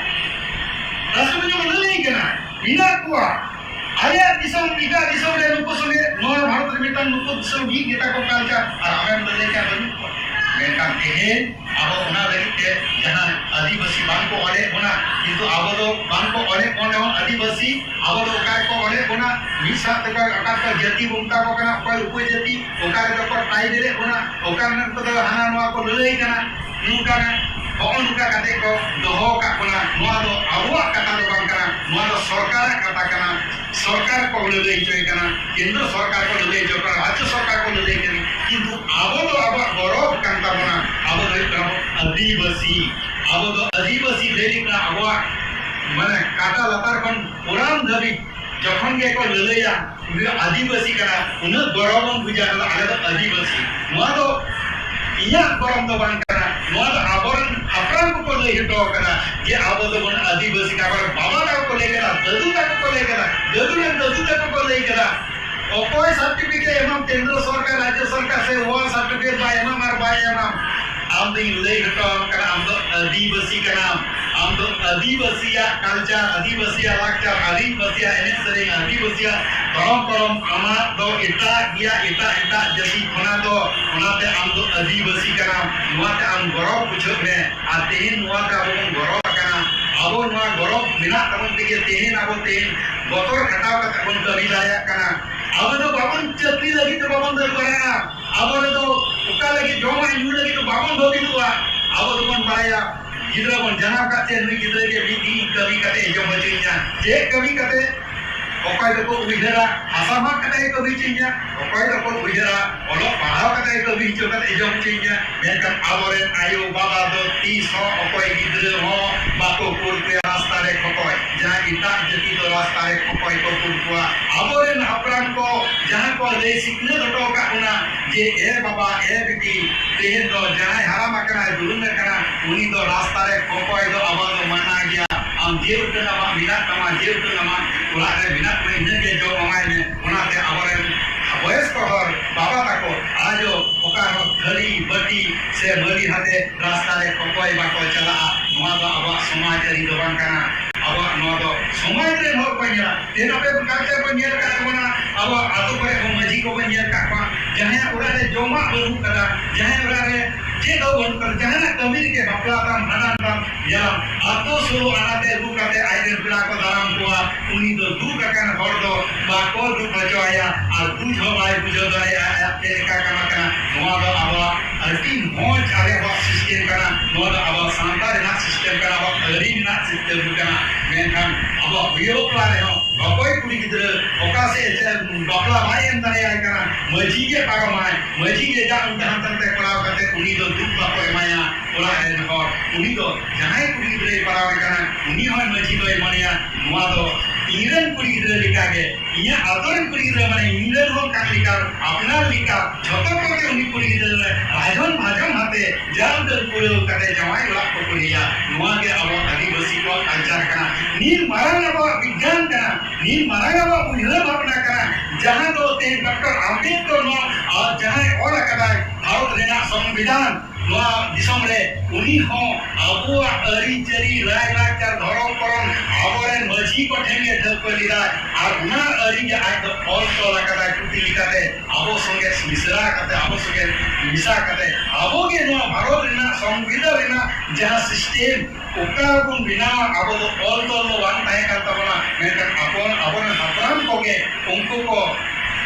ᱨᱟᱥᱴᱨᱚᱯᱚᱛᱤ ᱠᱚ ᱞᱟᱹᱞᱟᱹᱭ ᱠᱟᱱᱟ, ᱢᱮᱱᱟᱜ ᱠᱚᱣᱟ᱾ ᱟᱞᱮᱭᱟᱜ ᱫᱤᱥᱚᱢ, ᱮᱴᱟᱜ ᱫᱤᱥᱚᱢ ᱨᱮ ᱱᱩᱠᱩ ᱥᱚᱸᱜᱮ, ᱱᱚᱣᱟ ᱵᱷᱟᱨᱚᱛ ᱨᱮ ᱢᱤᱫᱴᱟᱝ ᱱᱩᱠᱩ ᱫᱤᱥᱚᱢ ᱢᱤᱫ ᱜᱮᱛᱟ ᱠᱚ culture, ᱟᱨ ᱟᱢᱮᱢ ᱞᱟᱹᱞᱟᱹᱭ ᱠᱟᱱᱟ ᱵᱟᱹᱱᱩᱜ ᱠᱚᱣᱟ᱾ ᱢᱮᱱᱠᱷᱟᱱ ᱛᱮᱦᱮᱧ ᱟᱵᱚ ᱚᱱᱟ ᱞᱟᱹᱜᱤᱫ ᱛᱮ ᱡᱟᱦᱟᱸ ᱟᱹᱫᱤᱵᱟᱹᱥᱤ ᱵᱟᱝ ᱠᱚ ᱚᱞᱮᱫ ᱵᱚᱱᱟ, ᱠᱤᱱᱛᱩ ᱟᱵᱚ ᱫᱚ ᱵᱟᱝ ᱠᱚ ᱚᱞᱮᱫ ᱵᱚᱱ ᱨᱮᱦᱚᱸ ᱟᱹᱫᱤᱵᱟᱹᱥᱤ, ᱟᱵᱚ ᱫᱚ ᱚᱠᱟ ᱨᱮᱠᱚ ᱚᱞᱮᱫ ᱵᱚᱱᱟ, ᱢᱤᱫ ᱥᱟᱶ ᱛᱮᱠᱚ ᱚᱠᱟ ᱨᱮᱠᱚ ᱡᱟᱹᱛᱤ ᱵᱚᱱ ᱢᱮᱛᱟ ᱠᱚ ᱠᱟᱱᱟ, ᱚᱠᱚᱭ ᱩᱯᱚᱡᱟᱹᱛᱤ, ᱚᱠᱟ ᱨᱮᱫᱚ ᱠᱚ tribal ᱮᱫ ᱵᱚᱱᱟ, ᱚᱠᱟ ᱨᱮᱱᱟᱜ ᱠᱚᱫᱚ ᱦᱟᱱᱟ ᱱᱚᱣᱟ ᱠᱚ ᱞᱟᱹᱞᱟᱹᱭ ᱠᱟᱱᱟ, ᱱᱚᱝᱠᱟ ᱱᱚᱜᱼᱚ ᱱᱚᱝᱠᱟ ᱠᱟᱛᱮ ᱠᱚ ᱫᱚᱦᱚ ᱟᱠᱟᱫ ᱵᱚᱱᱟ᱾ ᱱᱚᱣᱟ ᱫᱚ ᱟᱵᱚᱣᱟᱜ ᱠᱟᱛᱷᱟ ᱫᱚ ᱵᱟᱝ ᱠᱟᱱᱟ, ᱱᱚᱣᱟ ᱫᱚ ᱥᱚᱨᱠᱟᱨᱟᱜ ᱠᱟᱛᱷᱟ ᱠᱟᱱᱟ᱾ ᱥᱚᱨᱠᱟᱨ ᱠᱚ ᱞᱟᱹᱞᱟᱹᱭ ᱦᱚᱪᱚᱭ ᱠᱟᱱᱟ, ᱠᱮᱱᱫᱨᱚ ᱥᱚᱨᱠᱟᱨ ᱠᱚ ᱞᱟᱹᱞᱟᱹᱭ ᱦᱚᱪᱚ ᱠᱟᱱᱟ, ᱨᱟᱡᱽᱡᱚ ᱥᱚᱨᱠᱟᱨ ᱠᱚ ᱞᱟᱹᱞᱟᱹᱭ ᱠᱟᱱᱟ, ᱠᱤᱱᱛᱩ ᱟᱵᱚ ᱫᱚ ᱟᱵᱚᱣᱟᱜ ᱜᱚᱨᱚᱵᱽ ᱠᱟᱱ ᱛᱟᱵᱚᱱᱟ᱾ ᱟᱵᱚ ᱫᱚ ᱦᱩᱭᱩᱜ ᱠᱟᱱᱟ ᱵᱚᱱ ᱟᱹᱫᱤᱵᱟᱹᱥᱤ᱾ ᱟᱵᱚ ᱫᱚ ᱟᱹᱫᱤᱵᱟᱹᱥᱤ ᱞᱟᱹᱭ ᱞᱮᱠᱷᱟᱱ ᱟᱵᱚᱣᱟᱜ ᱢᱟᱱᱮ ᱠᱟᱴᱟ ᱞᱟᱛᱟᱨ ᱠᱷᱚᱱ ᱠᱚᱲᱟᱢ ᱫᱷᱟᱹᱵᱤᱡ ᱡᱚᱠᱷᱚᱱ ᱜᱮᱠᱚ ᱞᱟᱹᱞᱟᱹᱭᱟ, ᱩᱱᱤ ᱫᱚ ᱟᱹᱫᱤᱵᱟᱹᱥᱤ ᱠᱟᱱᱟ, ᱩᱱᱟᱹᱜ ᱜᱚᱨᱚᱵᱽ ᱵᱚᱱ ᱵᱩᱡᱟ, ᱚᱱᱟ ᱫᱚ ᱟᱞᱮ ᱫᱚ ᱟᱹᱫᱤᱵᱟᱹᱥᱤ᱾ ᱱᱚᱣᱟ ᱫᱚ ᱤᱧᱟᱹᱜ ᱜᱚᱨᱚᱵᱽ ᱫᱚ ᱵᱟᱝ ᱠᱟᱱᱟ, ᱱᱚᱣᱟ ᱫᱚ ᱟᱵᱚᱨᱮᱱ ᱦᱟᱯᱲᱟᱢ ᱠᱚᱠᱚ ᱞᱟᱹᱭ ᱦᱚᱴᱚ ᱠᱟᱫᱟ ᱡᱮ ᱟᱵᱚ ᱫᱚᱵᱚᱱ ᱟᱹᱫᱤᱵᱟᱹᱥᱤ ᱠᱟᱱᱟ᱾ ᱟᱵᱚᱨᱮᱱ ᱵᱟᱵᱟ ᱛᱟᱠᱚ ᱠᱚ ᱞᱟᱹᱭ ᱠᱟᱫᱟ, ᱫᱟᱹᱫᱩ ᱛᱟᱠᱚ ᱠᱚ ᱞᱟᱹᱭ ᱠᱟᱫᱟ, ᱫᱟᱹᱫᱩ ᱨᱮᱱ ᱫᱟᱹᱫᱩ ᱛᱟᱠᱚ ᱠᱚ ᱞᱟᱹᱭ ᱠᱟᱫᱟ᱾ ᱚᱠᱚᱭ certificate ᱮᱢᱟᱢ, ᱠᱮᱱᱫᱨᱚ ᱥᱚᱨᱠᱟᱨ, ᱨᱟᱡᱽᱡᱚ ᱥᱚᱨᱠᱟᱨ ᱥᱮ ᱚᱣᱟᱞ certificate ᱵᱟᱭ ᱮᱢᱟᱢ ᱟᱨ ᱵᱟᱭ ᱮᱢᱟᱢ, ᱟᱢ ᱫᱚᱧ ᱞᱟᱹᱭ ᱦᱚᱴᱚ ᱟᱢ ᱠᱟᱱᱟ, ᱟᱢ ᱫᱚ ᱟᱹᱫᱤᱵᱟᱹᱥᱤ ᱠᱟᱱᱟᱢ᱾ ᱟᱢ ᱫᱚ ᱟᱹᱫᱤᱵᱟᱹᱥᱤᱭᱟᱜ culture, ᱟᱹᱫᱤᱵᱟᱹᱥᱤᱭᱟᱜ ᱞᱟᱠᱪᱟᱨ, ᱟᱹᱫᱤᱵᱟᱹᱥᱤᱭᱟᱜ ᱮᱱᱮᱡ ᱥᱮᱨᱮᱧ, ᱟᱹᱫᱤᱵᱟᱹᱥᱤᱭᱟᱜ ᱫᱷᱚᱨᱚᱢ ᱠᱚᱨᱚᱢ, ᱟᱢᱟᱜ ᱫᱚ ᱮᱴᱟᱜ ᱜᱮᱭᱟ, ᱮᱴᱟᱜ ᱮᱴᱟᱜ ᱡᱟᱹᱛᱤ ᱠᱷᱚᱱᱟᱜ ᱫᱚ᱾ ᱚᱱᱟᱛᱮ ᱟᱢ ᱫᱚ ᱟᱹᱫᱤᱵᱟᱹᱥᱤ ᱠᱟᱱᱟᱢ, ᱱᱚᱣᱟᱛᱮ ᱟᱢ ᱜᱚᱨᱚᱵᱽ ᱵᱩᱡᱷᱟᱹᱜ ᱢᱮ᱾ ᱟᱨ ᱛᱮᱦᱮᱧ ᱱᱚᱣᱟᱛᱮ ᱟᱵᱚ ᱵᱚᱱ ᱜᱚᱨᱚᱵᱽ ᱟᱠᱟᱱᱟ᱾ ᱟᱵᱚ ᱱᱚᱣᱟ ᱜᱚᱨᱚᱵᱽ ᱢᱮᱱᱟᱜ ᱛᱟᱵᱚᱱ ᱛᱮᱜᱮ ᱛᱮᱦᱮᱧ ᱟᱵᱚ ᱛᱮᱦᱮᱧ ᱵᱚᱛᱚᱨ ᱠᱷᱟᱴᱟᱣ ᱠᱟᱛᱮ ᱵᱚᱱ ᱠᱟᱹᱢᱤ ᱫᱟᱲᱮᱭᱟᱜ ᱠᱟᱱᱟ᱾ ᱟᱵᱚ ᱫᱚ ᱵᱟᱵᱚᱱ ᱪᱟᱹᱠᱨᱤ ᱞᱟᱹᱜᱤᱫ ᱫᱚ ᱵᱟᱵᱚᱱ ᱫᱟᱹᱲ ᱵᱟᱲᱟᱭᱟ᱾ ᱟᱵᱚ ᱨᱮᱫᱚ ᱚᱠᱟ ᱞᱟᱹᱜᱤᱫ ᱡᱚᱢᱟᱜ ᱧᱩ ᱞᱟᱹᱜᱤᱫ ᱫᱚ ᱵᱟᱵᱚᱱ ᱵᱷᱟᱹᱵᱤᱛᱚᱜᱼᱟ᱾ ᱟᱵᱚ ᱫᱚᱵᱚᱱ ᱵᱟᱲᱟᱭᱟ, ᱜᱤᱫᱽᱨᱟᱹ ᱵᱚᱱ ᱡᱟᱱᱟᱢ ᱠᱟᱜ ᱛᱮ ᱱᱩᱭ ᱜᱤᱫᱽᱨᱟᱹ ᱜᱮ ᱢᱤᱫ ᱫᱤᱱ ᱠᱟᱹᱢᱤ ᱠᱟᱛᱮ ᱡᱚᱢ ᱦᱚᱪᱚᱭᱤᱧᱟ᱾ ᱪᱮᱫ ᱠᱟᱹᱢᱤ ᱠᱟᱛᱮ? ᱚᱠᱚᱭ ᱫᱚᱠᱚ ᱩᱭᱦᱟᱹᱨᱟ ᱦᱟᱥᱟ ᱢᱟᱜ ᱠᱟᱛᱮ ᱜᱮᱠᱚ ᱦᱩᱭ ᱦᱚᱪᱚᱧᱟ, ᱚᱠᱚᱭ ᱫᱚᱠᱚ ᱩᱭᱦᱟᱹᱨᱟ ᱚᱞᱚᱜ ᱯᱟᱲᱦᱟᱣ ᱠᱟᱛᱮ ᱜᱮᱠᱚ ᱦᱩᱭ ᱦᱚᱪᱚ ᱠᱟᱛᱮ ᱡᱚᱢ ᱦᱚᱪᱚᱧᱟ᱾ ᱢᱮᱱᱠᱷᱟᱱ ᱟᱵᱚᱨᱮᱱ ᱟᱭᱳ ᱵᱟᱵᱟ ᱫᱚ ᱛᱤᱥ ᱦᱚᱸ ᱚᱠᱚᱭ ᱜᱤᱫᱽᱨᱟᱹ ᱦᱚᱸ ᱵᱟᱠᱚ ᱠᱩᱞ ᱠᱚᱣᱟ ᱨᱟᱥᱛᱟ ᱨᱮ ᱠᱚᱠᱚᱭ᱾ ᱡᱟᱦᱟᱸ ᱮᱴᱟᱜ ᱡᱟᱹᱛᱤ ᱫᱚ ᱨᱟᱥᱛᱟ ᱨᱮ ᱠᱚᱠᱚᱭ ᱠᱚ ᱠᱩᱞ ᱠᱚᱣᱟ᱾ ᱟᱵᱚᱨᱮᱱ ᱦᱟᱯᱲᱟᱢ ᱠᱚ ᱡᱟᱦᱟᱸ ᱠᱚ ᱞᱟᱹᱭ ᱥᱤᱠᱷᱱᱟᱹᱛ ᱦᱚᱴᱚ ᱟᱠᱟᱫ ᱵᱚᱱᱟ ᱡᱮ, ᱮ ᱵᱟᱵᱟ, ᱮ ᱵᱤᱴᱤ, ᱛᱮᱦᱮᱧ ᱫᱚ ᱡᱟᱦᱟᱸᱭ ᱦᱟᱲᱟᱢ ᱟᱠᱟᱱᱟᱭ, ᱫᱩᱲᱩᱵ ᱟᱠᱟᱱᱟ, ᱩᱱᱤ ᱫᱚ ᱨᱟᱥᱛᱟ ᱨᱮ ᱠᱚᱠᱚᱭ ᱫᱚ ᱟᱵᱚ ᱫᱚ ᱢᱟᱱᱟ ᱜᱮᱭᱟ᱾ ᱟᱢ ᱡᱮ ᱩᱰᱟᱹᱝ ᱟᱢᱟᱜ ᱢᱮᱱᱟᱜ ᱛᱟᱢᱟ, ᱡᱮ ᱩᱰᱟᱹᱝ ᱟᱢᱟᱜ ᱚᱲᱟᱜ ᱨᱮ ᱢᱮᱱᱟᱜ ᱛᱟᱢᱟ, ᱤᱱᱟᱹᱜᱮ ᱡᱚᱢ ᱮᱢᱟᱭ ᱢᱮ᱾ ᱚᱱᱟᱛᱮ ᱟᱵᱚᱨᱮᱱ ᱵᱚᱭᱚᱥᱠᱚ ᱦᱚᱲ ᱵᱟᱵᱟ ᱛᱟᱠᱚ ᱟᱡᱚ ᱚᱠᱟ ᱨᱮᱦᱚᱸ ᱛᱷᱟᱹᱨᱤ, ᱵᱟᱹᱴᱤ ᱥᱮ ᱢᱟᱹᱞᱤ ᱦᱟᱛᱮ ᱨᱟᱥᱛᱟ ᱨᱮ ᱠᱚᱠᱚᱭ ᱵᱟᱠᱚ ᱪᱟᱞᱟᱜᱼᱟ᱾ ᱱᱚᱣᱟ ᱫᱚ ᱟᱵᱚᱣᱟᱜ ᱥᱚᱢᱟᱡᱽ ᱟᱹᱨᱤ ᱫᱚ ᱵᱟᱝ ᱠᱟᱱᱟ᱾ ᱟᱵᱚᱣᱟᱜ ᱱᱚᱣᱟ ᱫᱚ ᱥᱚᱢᱟᱡᱽ ᱨᱮᱱ ᱦᱚᱲ ᱠᱚ ᱧᱮᱞᱟ᱾ ᱛᱮᱦᱮᱧ ᱟᱯᱮ culture ᱵᱚᱱ ᱧᱮᱞ ᱟᱠᱟᱫ ᱛᱟᱵᱚᱱᱟ, ᱟᱵᱚᱣᱟᱜ ᱟᱛᱳ ᱠᱚᱨᱮ ᱦᱚᱸ ᱢᱟᱹᱡᱷᱤ ᱠᱚᱵᱚᱱ ᱧᱮᱞ ᱟᱠᱟᱫ ᱠᱚᱣᱟ, ᱡᱟᱦᱟᱸᱭᱟᱜ ᱚᱲᱟᱜ ᱨᱮ ᱡᱚᱢᱟᱜ ᱵᱟᱹᱱᱩᱜ ᱠᱟᱫᱟ, ᱡᱟᱦᱟᱸᱭᱟᱜ ᱚᱲᱟᱜ ᱨᱮ ᱪᱮᱫ ᱦᱚᱸ ᱵᱟᱹᱱᱩᱜ ᱠᱟᱫᱟ, ᱡᱟᱦᱟᱱᱟᱜ ᱠᱟᱹᱢᱤ ᱨᱮᱜᱮ, ᱵᱟᱯᱞᱟ ᱛᱟᱢ, ᱵᱷᱟᱸᱰᱟᱱ ᱛᱟᱢ, ᱧᱮᱞᱟᱢ, ᱟᱛᱳ ᱥᱳᱞᱳ ᱟᱱᱟ ᱛᱮ ᱟᱹᱜᱩ ᱠᱟᱛᱮ ᱟᱡ ᱨᱮᱱ ᱯᱮᱲᱟ ᱠᱚ ᱫᱟᱨᱟᱢ ᱠᱚᱣᱟ᱾ ᱩᱱᱤ ᱫᱚ ᱫᱩᱠ ᱟᱠᱟᱱ ᱦᱚᱲ ᱫᱚ ᱵᱟᱠᱚ ᱫᱩᱠ ᱦᱚᱪᱚ ᱟᱭᱟ ᱟᱨ ᱵᱩᱡᱽ ᱦᱚᱸ ᱵᱟᱭ ᱵᱩᱡᱷᱟᱹᱣ ᱫᱟᱲᱮᱭᱟᱜᱼᱟ ᱟᱭᱟᱜ ᱪᱮᱫ ᱞᱮᱠᱟ ᱠᱟᱱᱟ ᱠᱟᱱᱟ᱾ ᱱᱚᱣᱟ ᱫᱚ ᱟᱵᱚᱣᱟᱜ ᱟᱹᱰᱤ ᱢᱚᱡᱽ ᱟᱞᱮ ᱟᱵᱚᱣᱟᱜ system ᱠᱟᱱᱟ᱾ ᱱᱚᱣᱟ ᱫᱚ ᱟᱵᱚᱣᱟᱜ ᱥᱟᱶᱛᱟ ᱨᱮᱱᱟᱜ system ᱠᱟᱱᱟ, ᱟᱵᱚᱣᱟᱜ ᱟᱹᱨᱤ ᱨᱮᱱᱟᱜ system ᱠᱟᱱᱟ᱾ ᱢᱮᱱᱠᱷᱟᱱ ᱟᱵᱚᱣᱟᱜ ᱵᱤᱦᱟᱹ ᱵᱟᱯᱞᱟ ᱨᱮᱦᱚᱸ ᱚᱠᱚᱭ ᱠᱩᱲᱤ ᱜᱤᱫᱽᱨᱟᱹ ᱚᱠᱟ ᱥᱮᱫ ᱮ ᱪᱟᱞᱟᱜ, ᱵᱟᱯᱞᱟ ᱵᱟᱭ ᱮᱢ ᱫᱟᱲᱮᱭᱟᱭ ᱠᱟᱱᱟ, ᱢᱟᱹᱡᱷᱤ ᱜᱮ ᱯᱟᱨᱚᱢᱟᱭ, ᱢᱟᱹᱡᱷᱤ ᱜᱮ ᱡᱟ ᱩᱱᱠᱩ ᱦᱟᱱᱛᱮ ᱱᱟᱛᱮ ᱠᱚᱨᱟᱣ ᱠᱟᱛᱮ ᱩᱱᱤ ᱫᱚ ᱫᱩᱠ ᱵᱟᱠᱚ ᱮᱢᱟᱭᱟ ᱚᱲᱟᱜ ᱨᱮᱱ ᱦᱚᱲ᱾ ᱩᱱᱤ ᱫᱚ ᱡᱟᱦᱟᱸᱭ ᱠᱩᱲᱤ ᱜᱤᱫᱽᱨᱟᱹᱭ ᱯᱟᱨᱟᱣᱮ ᱠᱟᱱᱟ, ᱩᱱᱤ ᱦᱚᱸ ᱢᱟᱹᱡᱷᱤ ᱫᱚᱭ ᱢᱚᱱᱮᱭᱟ, ᱱᱚᱣᱟ ᱫᱚ ᱤᱧᱨᱮᱱ ᱠᱩᱲᱤ ᱜᱤᱫᱽᱨᱟᱹ ᱞᱮᱠᱟᱜᱮ, ᱤᱧᱟᱹᱜ ᱟᱛᱳ ᱨᱮᱱ ᱠᱩᱲᱤ ᱜᱤᱫᱽᱨᱟᱹ, ᱢᱟᱱᱮ ᱤᱧᱨᱮᱱ ᱦᱚᱸ ᱠᱟᱱ ᱞᱮᱠᱟ, ᱟᱯᱱᱟᱨ ᱞᱮᱠᱟ, ᱡᱷᱚᱛᱚ ᱠᱚᱜᱮ ᱩᱱᱤ ᱠᱩᱲᱤ ᱜᱤᱫᱽᱨᱟᱹ ᱨᱮ ᱨᱟᱡᱷᱚᱱ ᱵᱷᱟᱡᱚᱱ ᱟᱛᱮ ᱡᱟ ᱩᱰᱟᱹᱝ ᱠᱩᱲᱟᱹᱣ ᱠᱟᱛᱮ ᱡᱟᱶᱟᱭ ᱚᱲᱟᱜ ᱠᱚ ᱠᱩᱞᱮᱭᱟ᱾ ᱱᱚᱣᱟ ᱜᱮ ᱟᱵᱚᱣᱟᱜ ᱟᱹᱫᱤᱵᱟᱹᱥᱤ ᱠᱚᱣᱟᱜ culture ᱠᱟᱱᱟ᱾ ᱱᱤᱱ ᱢᱟᱨᱟᱝ ᱟᱵᱚᱣᱟᱜ ᱵᱤᱜᱽᱜᱟᱱ ᱠᱟᱱᱟ, ᱱᱤᱱ ᱢᱟᱨᱟᱝ ᱟᱵᱚᱣᱟᱜ ᱩᱭᱦᱟᱹᱨ ᱵᱷᱟᱵᱽᱱᱟ ᱠᱟᱱᱟ, ᱡᱟᱦᱟᱸ ᱫᱚ ᱛᱮᱦᱮᱧ ᱰᱚᱠᱴᱚᱨ ᱟᱢᱵᱮᱫᱠᱚᱨ ᱱᱚᱣᱟ, ᱟᱨ ᱡᱟᱦᱟᱸᱭ ᱚᱞ ᱟᱠᱟᱫᱟᱭ ᱵᱷᱟᱨᱚᱛ ᱨᱮᱱᱟᱜ ᱥᱚᱝᱵᱤᱫᱷᱟᱱ, ᱱᱚᱣᱟ ᱫᱤᱥᱚᱢ ᱨᱮ ᱩᱱᱤ ᱦᱚᱸ ᱟᱵᱚᱣᱟᱜ ᱟᱹᱨᱤᱪᱟᱹᱞᱤ, ᱞᱟᱭᱼᱞᱟᱠᱪᱟᱨ, ᱫᱷᱚᱨᱚᱢ ᱠᱚᱨᱚᱢ ᱟᱵᱚᱨᱮᱱ ᱢᱟᱹᱡᱷᱤ ᱠᱚ ᱴᱷᱮᱱ ᱜᱮ ᱴᱷᱟᱹᱣᱠᱟᱹ ᱞᱮᱫᱟᱭ᱾ ᱟᱨ ᱚᱱᱟ ᱟᱹᱨᱤ ᱜᱮ ᱟᱡ ᱫᱚ ᱚᱞ ᱛᱚᱞ ᱟᱠᱟᱫᱟᱭ ᱯᱩᱛᱷᱤ ᱞᱮᱠᱟᱛᱮ, ᱟᱵᱚ ᱥᱚᱸᱜᱮ ᱢᱤᱥᱨᱟ ᱠᱟᱛᱮ, ᱟᱵᱚ ᱥᱚᱸᱜᱮ ᱢᱮᱥᱟ ᱠᱟᱛᱮ, ᱟᱵᱚ ᱜᱮ ᱱᱚᱣᱟ ᱵᱷᱟᱨᱚᱛ ᱨᱮᱱᱟᱜ ᱥᱚᱝᱵᱤᱫᱷᱟᱱ ᱨᱮᱱᱟᱜ ᱡᱟᱦᱟᱸ system ᱚᱠᱟ ᱵᱚᱱ ᱵᱮᱱᱟᱣᱟ, ᱟᱵᱚ ᱫᱚ ᱚᱞ ᱛᱚᱞ ᱫᱚ ᱵᱟᱝ ᱛᱟᱦᱮᱸ ᱠᱟᱱ ᱛᱟᱵᱚᱱᱟ, ᱢᱮᱱᱠᱷᱟᱱ ᱟᱵᱚ, ᱟᱵᱚᱨᱮᱱ ᱦᱟᱯᱲᱟᱢ ᱠᱚᱜᱮ ᱩᱱᱠᱩ ᱠᱚ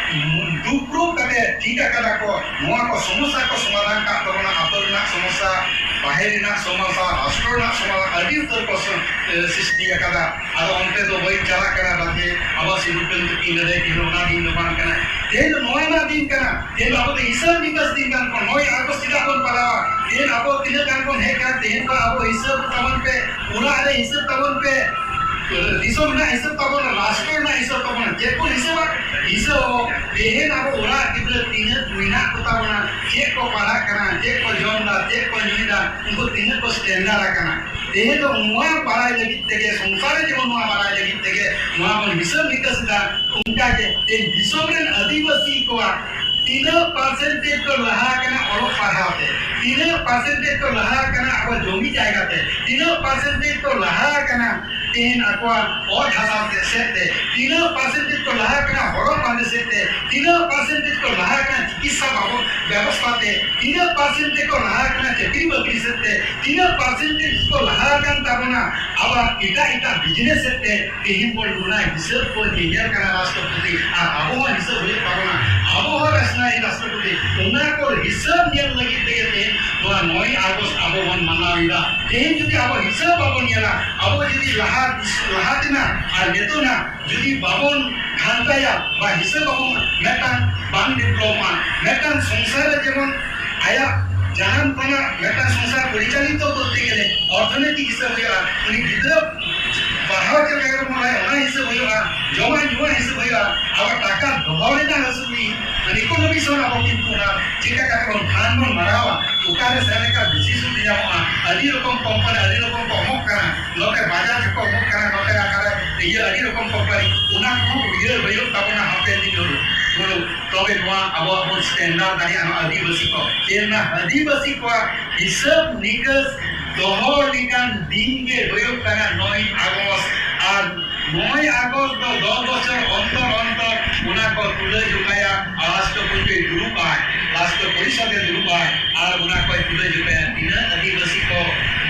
ᱫᱩᱯᱲᱩᱵ ᱠᱟᱛᱮ ᱴᱷᱤᱠ ᱟᱠᱟᱫᱟ ᱠᱚ, ᱱᱚᱣᱟ ᱠᱚ ᱥᱚᱢᱚᱥᱥᱟ ᱠᱚ ᱥᱚᱢᱟᱫᱷᱟᱱ ᱠᱟᱜ ᱛᱟᱵᱚᱱᱟ, ᱟᱛᱳ ᱨᱮᱱᱟᱜ ᱥᱚᱢᱚᱥᱥᱟ, ᱵᱟᱦᱮᱨ ᱨᱮᱱᱟᱜ ᱥᱚᱢᱚᱥᱥᱟ, ᱨᱟᱥᱴᱨᱚ ᱨᱮᱱᱟᱜ ᱥᱚᱢᱚᱥᱥᱟ ᱟᱹᱰᱤ ᱩᱛᱟᱹᱨ ᱠᱚ ᱥᱨᱤᱥᱴᱤ ᱟᱠᱟᱫᱟ᱾ ᱟᱫᱚ ᱚᱱᱛᱮ ᱫᱚ ᱵᱟᱹᱧ ᱪᱟᱞᱟᱜ ᱠᱟᱱᱟ, ᱵᱟᱫᱮ ᱟᱵᱚ ᱥᱤᱫᱩ ᱠᱟᱹᱱᱦᱩ ᱛᱟᱹᱠᱤᱱ ᱞᱟᱹᱲᱦᱟᱹᱭ ᱠᱤᱱ ᱚᱱᱟ ᱫᱤᱱ ᱫᱚ ᱵᱟᱝ ᱠᱟᱱᱟ᱾ ᱛᱮᱦᱮᱧ ᱫᱚ ᱱᱚᱣᱟ ᱨᱮᱱᱟᱜ ᱫᱤᱱ ᱠᱟᱱᱟ᱾ ᱛᱮᱦᱮᱧ ᱫᱚ ᱟᱵᱚ ᱫᱚ ᱦᱤᱥᱟᱹᱵ ᱱᱤᱠᱟᱹᱥ ᱫᱤᱱ ᱠᱟᱱ ᱛᱟᱵᱚᱱᱟ᱾ ᱱᱚᱭ ᱟᱜᱚᱥᱴ ᱪᱮᱫᱟᱜ ᱵᱚᱱ ᱯᱟᱞᱟᱣᱟ? ᱛᱮᱦᱮᱧ ᱟᱵᱚ ᱛᱤᱱᱟᱹᱜ ᱜᱟᱱ ᱵᱚᱱ ᱦᱮᱡ ᱠᱟᱱᱟ, ᱛᱮᱦᱮᱧ ᱠᱷᱚᱱ ᱟᱵᱚ ᱦᱤᱥᱟᱹᱵ ᱛᱟᱵᱚᱱ ᱯᱮ, ᱚᱲᱟᱜ ᱨᱮ ᱦᱤᱥᱟᱹᱵ ᱛᱟᱵᱚᱱ ᱯᱮ, ᱫᱤᱥᱚᱢ ᱨᱮᱱᱟᱜ ᱦᱤᱥᱟᱹᱵ ᱛᱟᱵᱚᱱ, ᱨᱟᱥᱴᱨᱚ ᱨᱮᱱᱟᱜ ᱦᱤᱥᱟᱹᱵ ᱛᱟᱵᱚᱱ᱾ ᱪᱮᱫ ᱵᱚᱱ ᱦᱤᱥᱟᱹᱵᱟ? ᱦᱤᱥᱟᱹᱵ ᱟᱵᱚ᱾ ᱛᱮᱦᱮᱧ ᱟᱵᱚ ᱚᱲᱟᱜ ᱜᱤᱫᱽᱨᱟᱹ ᱛᱤᱱᱟᱹᱜ ᱢᱮᱱᱟᱜ ᱠᱚ ᱛᱟᱵᱚᱱᱟ, ᱪᱮᱫ ᱠᱚ ᱯᱟᱲᱦᱟᱜ ᱠᱟᱱᱟ, ᱪᱮᱫ ᱠᱚ ᱡᱚᱢ ᱫᱟ, ᱪᱮᱫ ᱠᱚ ᱧᱩᱭ ᱫᱟ, ᱩᱱᱠᱩ ᱛᱤᱱᱟᱹᱜ ᱠᱚ standard ᱟᱠᱟᱱᱟ᱾ ᱛᱮᱦᱮᱧ ᱫᱚ ᱱᱚᱣᱟ ᱵᱟᱲᱟᱭ ᱞᱟᱹᱜᱤᱫ ᱛᱮᱜᱮ, ᱥᱚᱝᱥᱟᱨ ᱨᱮ ᱡᱮᱢᱚᱱ ᱱᱚᱣᱟ ᱵᱟᱲᱟᱭ ᱞᱟᱹᱜᱤᱫ ᱛᱮᱜᱮ ᱱᱚᱣᱟ ᱵᱚᱱ ᱦᱤᱥᱟᱹᱵ ᱱᱤᱠᱟᱹᱥ ᱮᱫᱟ᱾ ᱚᱱᱠᱟ ᱜᱮ ᱛᱮᱦᱮᱧ ᱫᱤᱥᱚᱢ ᱨᱮᱱ ᱟᱹᱫᱤᱵᱟᱹᱥᱤ ᱠᱚᱣᱟᱜ ᱛᱤᱱᱟᱹᱜ percentage ᱠᱚ ᱞᱟᱦᱟ ᱟᱠᱟᱱᱟ ᱚᱞᱚᱜ ᱯᱟᱲᱦᱟᱣ ᱛᱮ, ᱛᱤᱱᱟᱹᱜ percentage ᱠᱚ ᱞᱟᱦᱟ ᱟᱠᱟᱱᱟ ᱟᱵᱚ ᱡᱚᱢᱤ ᱡᱟᱭᱜᱟ ᱛᱮ, ᱛᱤᱱᱟᱹᱜ percentage ᱠᱚ ᱞᱟᱦᱟ ᱟᱠᱟᱱᱟ ᱛᱮᱦᱮᱧ ᱟᱠᱚᱣᱟᱜ ᱚᱛ ᱦᱟᱥᱟ ᱥᱮᱫ ᱛᱮ, ᱛᱤᱱᱟᱹᱜ percentage ᱠᱚ ᱞᱟᱦᱟ ᱟᱠᱟᱱᱟ ᱦᱚᱨᱚᱜ ᱵᱟᱸᱫᱮ ᱥᱮᱫ ᱛᱮ, ᱛᱤᱱᱟᱹᱜ percentage ᱠᱚ ᱞᱟᱦᱟ ᱟᱠᱟᱱᱟ ᱪᱤᱠᱤᱛᱥᱟ ᱵᱟᱵᱚ-, ᱵᱮᱵᱚᱥᱛᱷᱟ ᱛᱮ, ᱛᱤᱱᱟᱹᱜ percentage ᱠᱚ ᱞᱟᱦᱟ ᱟᱠᱟᱱᱟ ᱪᱟᱹᱠᱨᱤ ᱵᱟᱹᱠᱨᱤ ᱥᱮᱫ ᱛᱮ, ᱛᱤᱱᱟᱹᱜ percentage ᱠᱚ ᱞᱟᱦᱟ ᱟᱠᱟᱱ ᱛᱟᱵᱚᱱᱟ ᱟᱵᱚᱣᱟᱜ ᱮᱴᱟᱜ ᱮᱴᱟᱜ business ᱥᱮᱫ ᱛᱮ᱾ ᱛᱮᱦᱮᱧ ᱵᱚᱱ ᱚᱱᱟ ᱦᱤᱥᱟᱹᱵ ᱠᱚ ᱧᱮᱧᱮᱞ ᱠᱟᱱᱟ ᱨᱟᱥᱴᱨᱚᱯᱚᱛᱤ, ᱟᱨ ᱟᱵᱚ ᱦᱚᱸ ᱦᱤᱥᱟᱹᱵ ᱦᱩᱭᱩᱜ ᱛᱟᱵᱚᱱᱟ᱾ ᱟᱵᱚ ᱦᱚᱸ ᱨᱟᱥᱱᱟᱭᱤ ᱨᱟᱥᱴᱨᱚᱯᱚᱛᱤ, ᱚᱱᱟ ᱠᱚ ᱦᱤᱥᱟᱹᱵ ᱧᱮᱞ ᱞᱟᱹᱜᱤᱫ ᱛᱮᱜᱮ ᱛᱮᱦᱮᱧ ᱱᱚᱣᱟ ᱱᱚᱭ ᱟᱜᱚᱥᱴ ᱟᱵᱚ ᱵᱚᱱ ᱢᱟᱱᱟᱣ ᱮᱫᱟ᱾ ᱛᱮᱦᱮᱧ ᱡᱩᱫᱤ ᱟᱵᱚ ᱦᱤᱥᱟᱹᱵ ᱵᱟᱵᱚᱱ ᱧᱮᱞᱟ, ᱟᱵᱚ ᱡᱩᱫᱤ ᱞᱟᱦᱟ, ᱞᱟᱦᱟ ᱛᱮᱱᱟᱜ ᱟᱨ ᱱᱤᱛᱚᱜ ᱱᱟᱜ ᱡᱩᱫᱤ ᱵᱟᱵᱚᱱ ᱜᱷᱟᱱᱴᱟᱭᱟ ᱵᱟ ᱦᱤᱥᱟᱹᱵ ᱟᱵᱚᱱ, ᱢᱤᱫᱴᱟᱝ ᱵᱟᱝ developᱚᱜᱼᱟ᱾ ᱢᱤᱫᱴᱟᱝ ᱥᱚᱝᱥᱟᱨ ᱨᱮ ᱡᱮᱢᱚᱱ ᱟᱭᱟᱜ ᱡᱟᱱᱟᱢ ᱠᱷᱚᱱᱟᱜ ᱢᱤᱫᱴᱟᱝ ᱥᱚᱝᱥᱟᱨ ᱯᱚᱨᱤᱪᱟᱞᱤᱛᱚ ᱠᱚᱨᱛᱮ ᱜᱮᱞᱮ ᱚᱨᱛᱷᱚᱱᱳᱭᱛᱤᱠ ᱦᱤᱥᱟᱹᱵ ᱦᱩᱭᱩᱜᱼᱟ, ᱩᱱᱤ ᱜᱤᱫᱽᱨᱟᱹ ᱯᱟᱲᱦᱟᱣ ᱪᱮᱫ ᱞᱮᱠᱟ ᱠᱟᱛᱮ ᱵᱚᱱ ᱯᱟᱲᱦᱟᱣᱮᱭᱟ ᱚᱱᱟ ᱦᱤᱥᱟᱹᱵ ᱦᱩᱭᱩᱜᱼᱟ, ᱡᱚᱢᱟᱜ ᱧᱩᱣᱟᱜ ᱦᱤᱥᱟᱹᱵ ᱦᱩᱭᱩᱜᱼᱟ, ᱟᱵᱟᱨ ᱴᱟᱠᱟ ᱫᱚᱦᱚ ᱨᱮᱱᱟᱜ ᱦᱤᱥᱟᱹᱵ ᱦᱩᱭᱩᱜᱼᱟ᱾ Economics ᱦᱚᱸ ᱟᱵᱚ ᱠᱤᱱᱛᱩ ᱚᱱᱟ ᱪᱮᱫ ᱞᱮᱠᱟ ᱠᱟᱛᱮ ᱵᱚᱱ ᱯᱷᱟᱱᱰ ᱵᱚᱱ ᱢᱟᱨᱟᱣᱟ, ᱚᱠᱟᱨᱮ ᱥᱮ ᱞᱮᱠᱟ ᱵᱮᱥᱤ ᱥᱩᱫ ᱧᱟᱢᱚᱜᱼᱟ, ᱟᱹᱰᱤ ᱨᱚᱠᱚᱢ ᱠᱳᱢᱯᱟᱱᱤ ᱟᱹᱰᱤ ᱨᱚᱠᱚᱢ ᱠᱚ ᱮᱢᱚᱜ ᱠᱟᱱᱟ, ᱱᱚᱛᱮ ᱵᱟᱡᱟᱡᱽ ᱦᱚᱸᱠᱚ ᱮᱢᱚᱜ ᱠᱟᱱᱟ, ᱱᱚᱛᱮ ᱟᱠᱟᱨᱮ ᱤᱭᱟᱹ ᱟᱹᱰᱤ ᱨᱚᱠᱚᱢ ᱠᱳᱢᱯᱟᱱᱤ, ᱚᱱᱟ ᱠᱚᱦᱚᱸ ᱩᱭᱦᱟᱹᱨ ᱦᱩᱭᱩᱜ ᱛᱟᱵᱚᱱᱟ ᱦᱟᱯᱮᱱ ᱫᱤᱱ ᱦᱤᱞᱳᱜ᱾ ᱛᱚᱵᱮ ᱱᱚᱣᱟ ᱟᱵᱚᱣᱟᱜ ᱵᱚᱱ standard ᱫᱟᱲᱮᱭᱟᱜᱼᱟ ᱱᱚᱣᱟ ᱟᱹᱫᱤᱵᱟᱹᱥᱤ ᱠᱚ᱾ ᱪᱮᱫ ᱨᱮᱱᱟᱜ ᱟᱹᱫᱤᱵᱟᱹᱥᱤ ᱠᱚᱣᱟᱜ ᱦᱤᱥᱟᱹᱵ ᱱᱤᱠᱟᱹᱥ ᱫᱚᱦᱚ ᱞᱮᱠᱟᱱ ᱫᱤᱱ ᱜᱮ ᱦᱩᱭᱩᱜ ᱠᱟᱱᱟ ᱱᱚᱭ ᱟᱜᱚᱥᱴ᱾ ᱟᱨ ᱱᱚᱭ ᱟᱜᱚᱥᱴ ᱫᱚ ᱫᱚᱥ ᱵᱚᱪᱷᱚᱨ ᱚᱱᱛᱚᱨ ᱚᱱᱛᱚᱨ ᱚᱱᱟ ᱠᱚ ᱛᱩᱞᱟᱹ ᱡᱚᱠᱷᱟᱭᱟ ᱨᱟᱥᱴᱨᱚᱯᱚᱛᱤ ᱫᱩᱲᱩᱵ ᱟᱭ, ᱨᱟᱥᱴᱨᱚ ᱯᱚᱨᱤᱥᱚᱫ ᱮ ᱫᱩᱲᱩᱵ ᱟᱭ, ᱟᱨ ᱚᱱᱟ ᱠᱚᱭ ᱛᱩᱞᱟᱹ ᱡᱚᱠᱷᱟᱭᱟ ᱛᱤᱱᱟᱹᱜ ᱟᱹᱫᱤᱵᱟᱹᱥᱤ ᱠᱚ